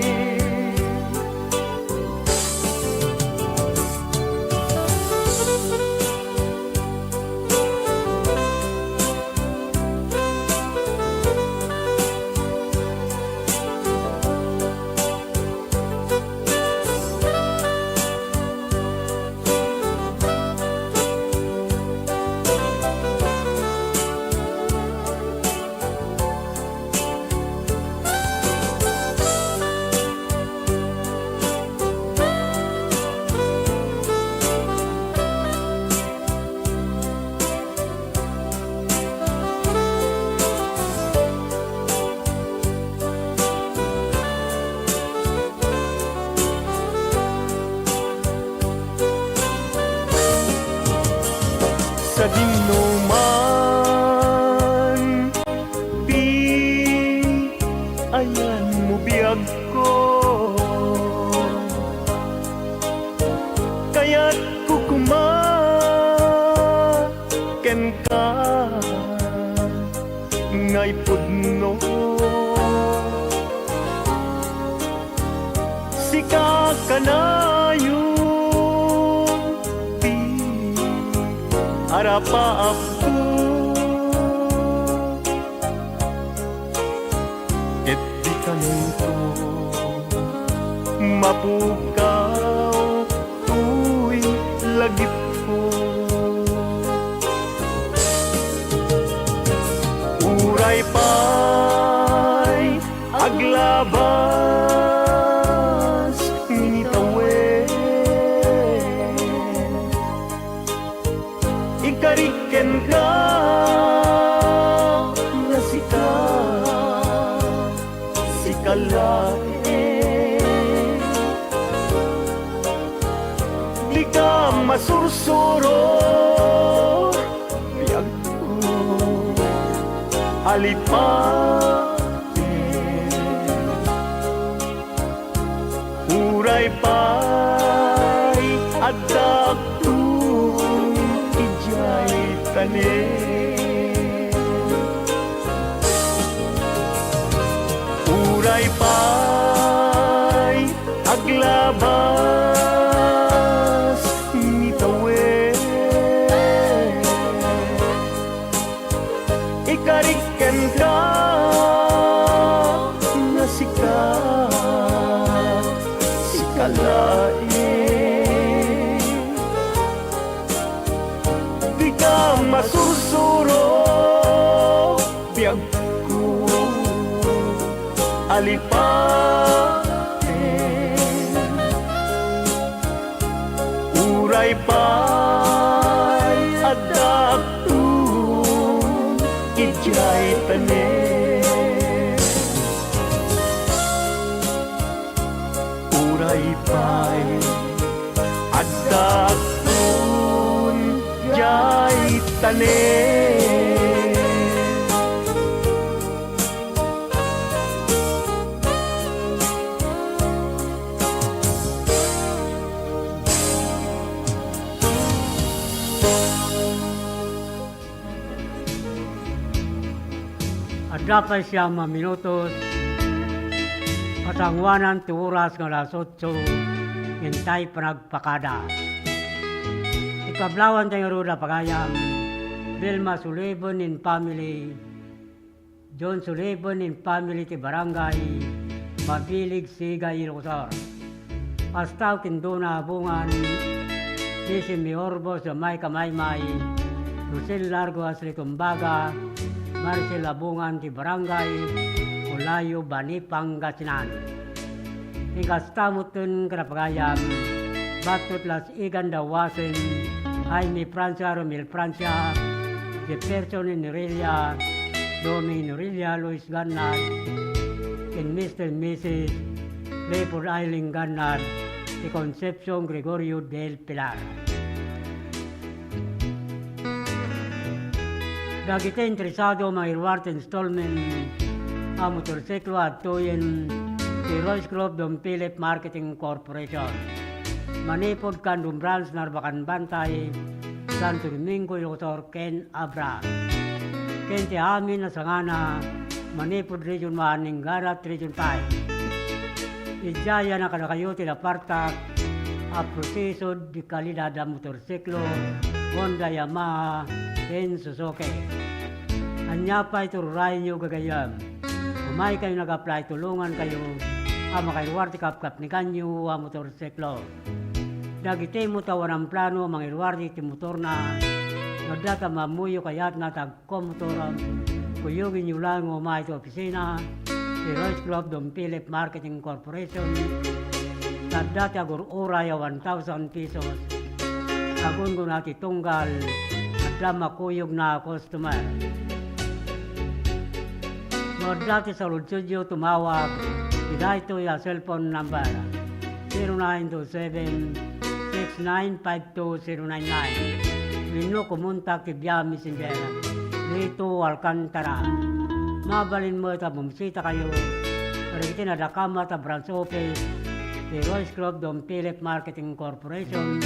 Sadinoman ti ayanmo, biagko, kayatko koma kenka nga ipudno. Sika kanayon ti Arapaapko, ket di kanito mapukaw toy lagipko. Uray pay aglabas ni tawen, ikarik kenka nga sika, sika laeng. Dika masursuro, biagko, alipaten. Uray pay addaakto idiay tanem. Uray pay aglabas ni tawen, ikarik kenka nga sika, sika laeng. Dika masursuro, biagko, alipaten. Uray pay addaakto idiay tanem. Uray pay addaakto idiay tanem. Adda pay siam a minutos, pasangoanan ti oras nga alas otso, intay panagpakada. Ikablawan tayo ngarud a pagayam, Vilma Sullivan and family, John Sullivan and family ti Barangay Mabilig, Sigay, Ilocos Sur. Kasta ken Dona Abungan, Sisi Mihorbos, Jamaica Maymay, Rosel Largo, Ashley Tumbaga, Marcel Abungan ti Barangay Olayo, Bani, Pangasinan. Ken kasta metten ken a pagayam, Batot Las Igan Dawasen, Jaime Francia, Romel Francia, Jefferson Enrilla, Domi Enrilla, Luis Gannad, ken Mister and Missus Clifford Eileen Gannad, ti Concepcion Gregorio del Pilar. Dagiti interesado a mangiruar ti installment a motorsiklo, adtoyen ti Royce Club Don Philip Marketing Corporation. Manipud Candon Branch, Narbacan Bantay, Santo Domingo, Ilocos Sur, ken Abra. Ken ti amin a sangana, manipud Region one, inggana ti Region five. Idiay a kadakayo ti napartak a proseso di kalidad a motorsiklo, Honda, Yamaha, ken Suzuki. Ania pay ti ururayenyo, gagayyem? Umaykayo nag-apply, tulongankayo a makairuar ti kapkapnikanyo a motorsiklo. Dagiti met a awan plano a mangiruar iti motorna, no adda ti ammoyo kayatna ti agkomotor, kuyogenyo laeng nga umay iti opisina ti Royce Club Don Philip Marketing Corporation. Adda ti agur-uray a one thousand pesos. Agunggona ti tunggal, adda makuyogna a customer. No adda ti saludsodyo, tumawag iti daytoy a cellphone number, zero nine two seven, six nine five two zero nine nine, wenno kumontak iti via Messenger, Lito Alcantara. Mabalin met a bumisitakayo kadagiti nadakamat a branch office ti Royce Club Don Philip Marketing Corporation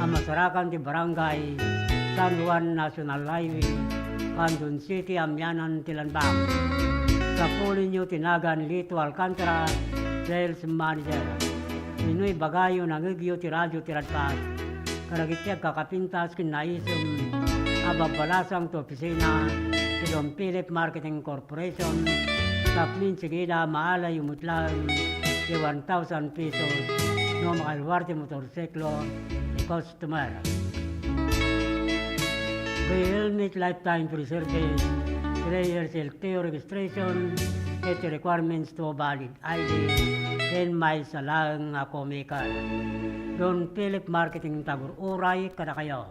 a masarakan ti Barangay San Juan, National Highway, Candon City, amianan ti Lanbang. Sapulinyo ti nagan Lito Alcantara, Sales Manager. Wenno ibagayo, nangngegyo ti radio ti Radfast kadagiti agkakapintas ken naisem Babbalasang ti opisina ti Don Philip Marketing Corporation, tapno insigida, maalayo met laeng ti one thousand pesos no makaluar ti motorsiklo ti customer. Free helmet lifetime free service, three years L T O registration, iti requirements to valid I D, ken maysa laeng a co-maker. Don Philip Marketing, tagur-uray kadakayo.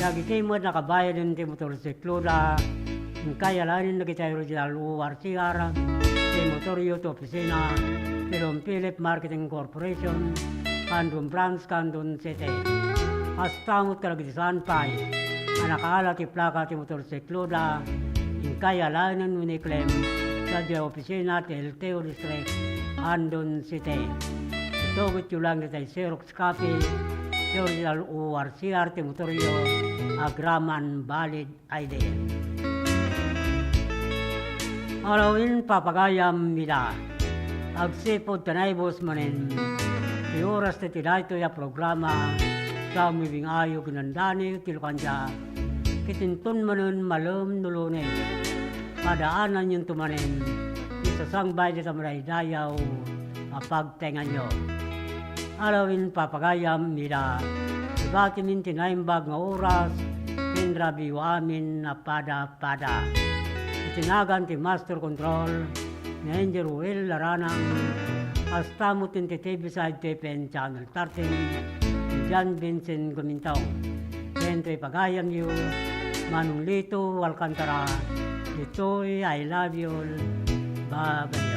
Dagiti met nakabayaden ti motorsikloda, inkay alaenen dagiti original O R C R ti motoryo ti opisina ti Don Philip Marketing Corporation, Candon Branch, Candon City. Kasta met kadagiti saan pay a nakaala ti plaka ti motorsikloda, inkay alaenen wenno i-claim sadiay opisina ti L T O District, Candon City. Itugityo laeng daytay Xerox copy ti original O R C R ti motoryo agraman valid I D. Alawen, papagayam, ida. Agsipud ta naibus manen ti oras ti daytoy a programa, sa umibing-ayo ken nandani ti lukandia, ket inton manen malem no Lunes, padaananyonto manen ti sasangbay dita madaydayaw a pagtaenganyo. Alawen, papagayam, ida, ibatimin ti naimbag nga oras ken rabii amin a pada-pada. Iti nagan ti Master Control, ni Engineer Ruel Laranang, kasta met ti T V side T P N Channel thirteen, ni John Vincent Gumintong. Ken ti pagayamyo, Manong Lito Alcantara, ditoy I love you all. Bye-bye.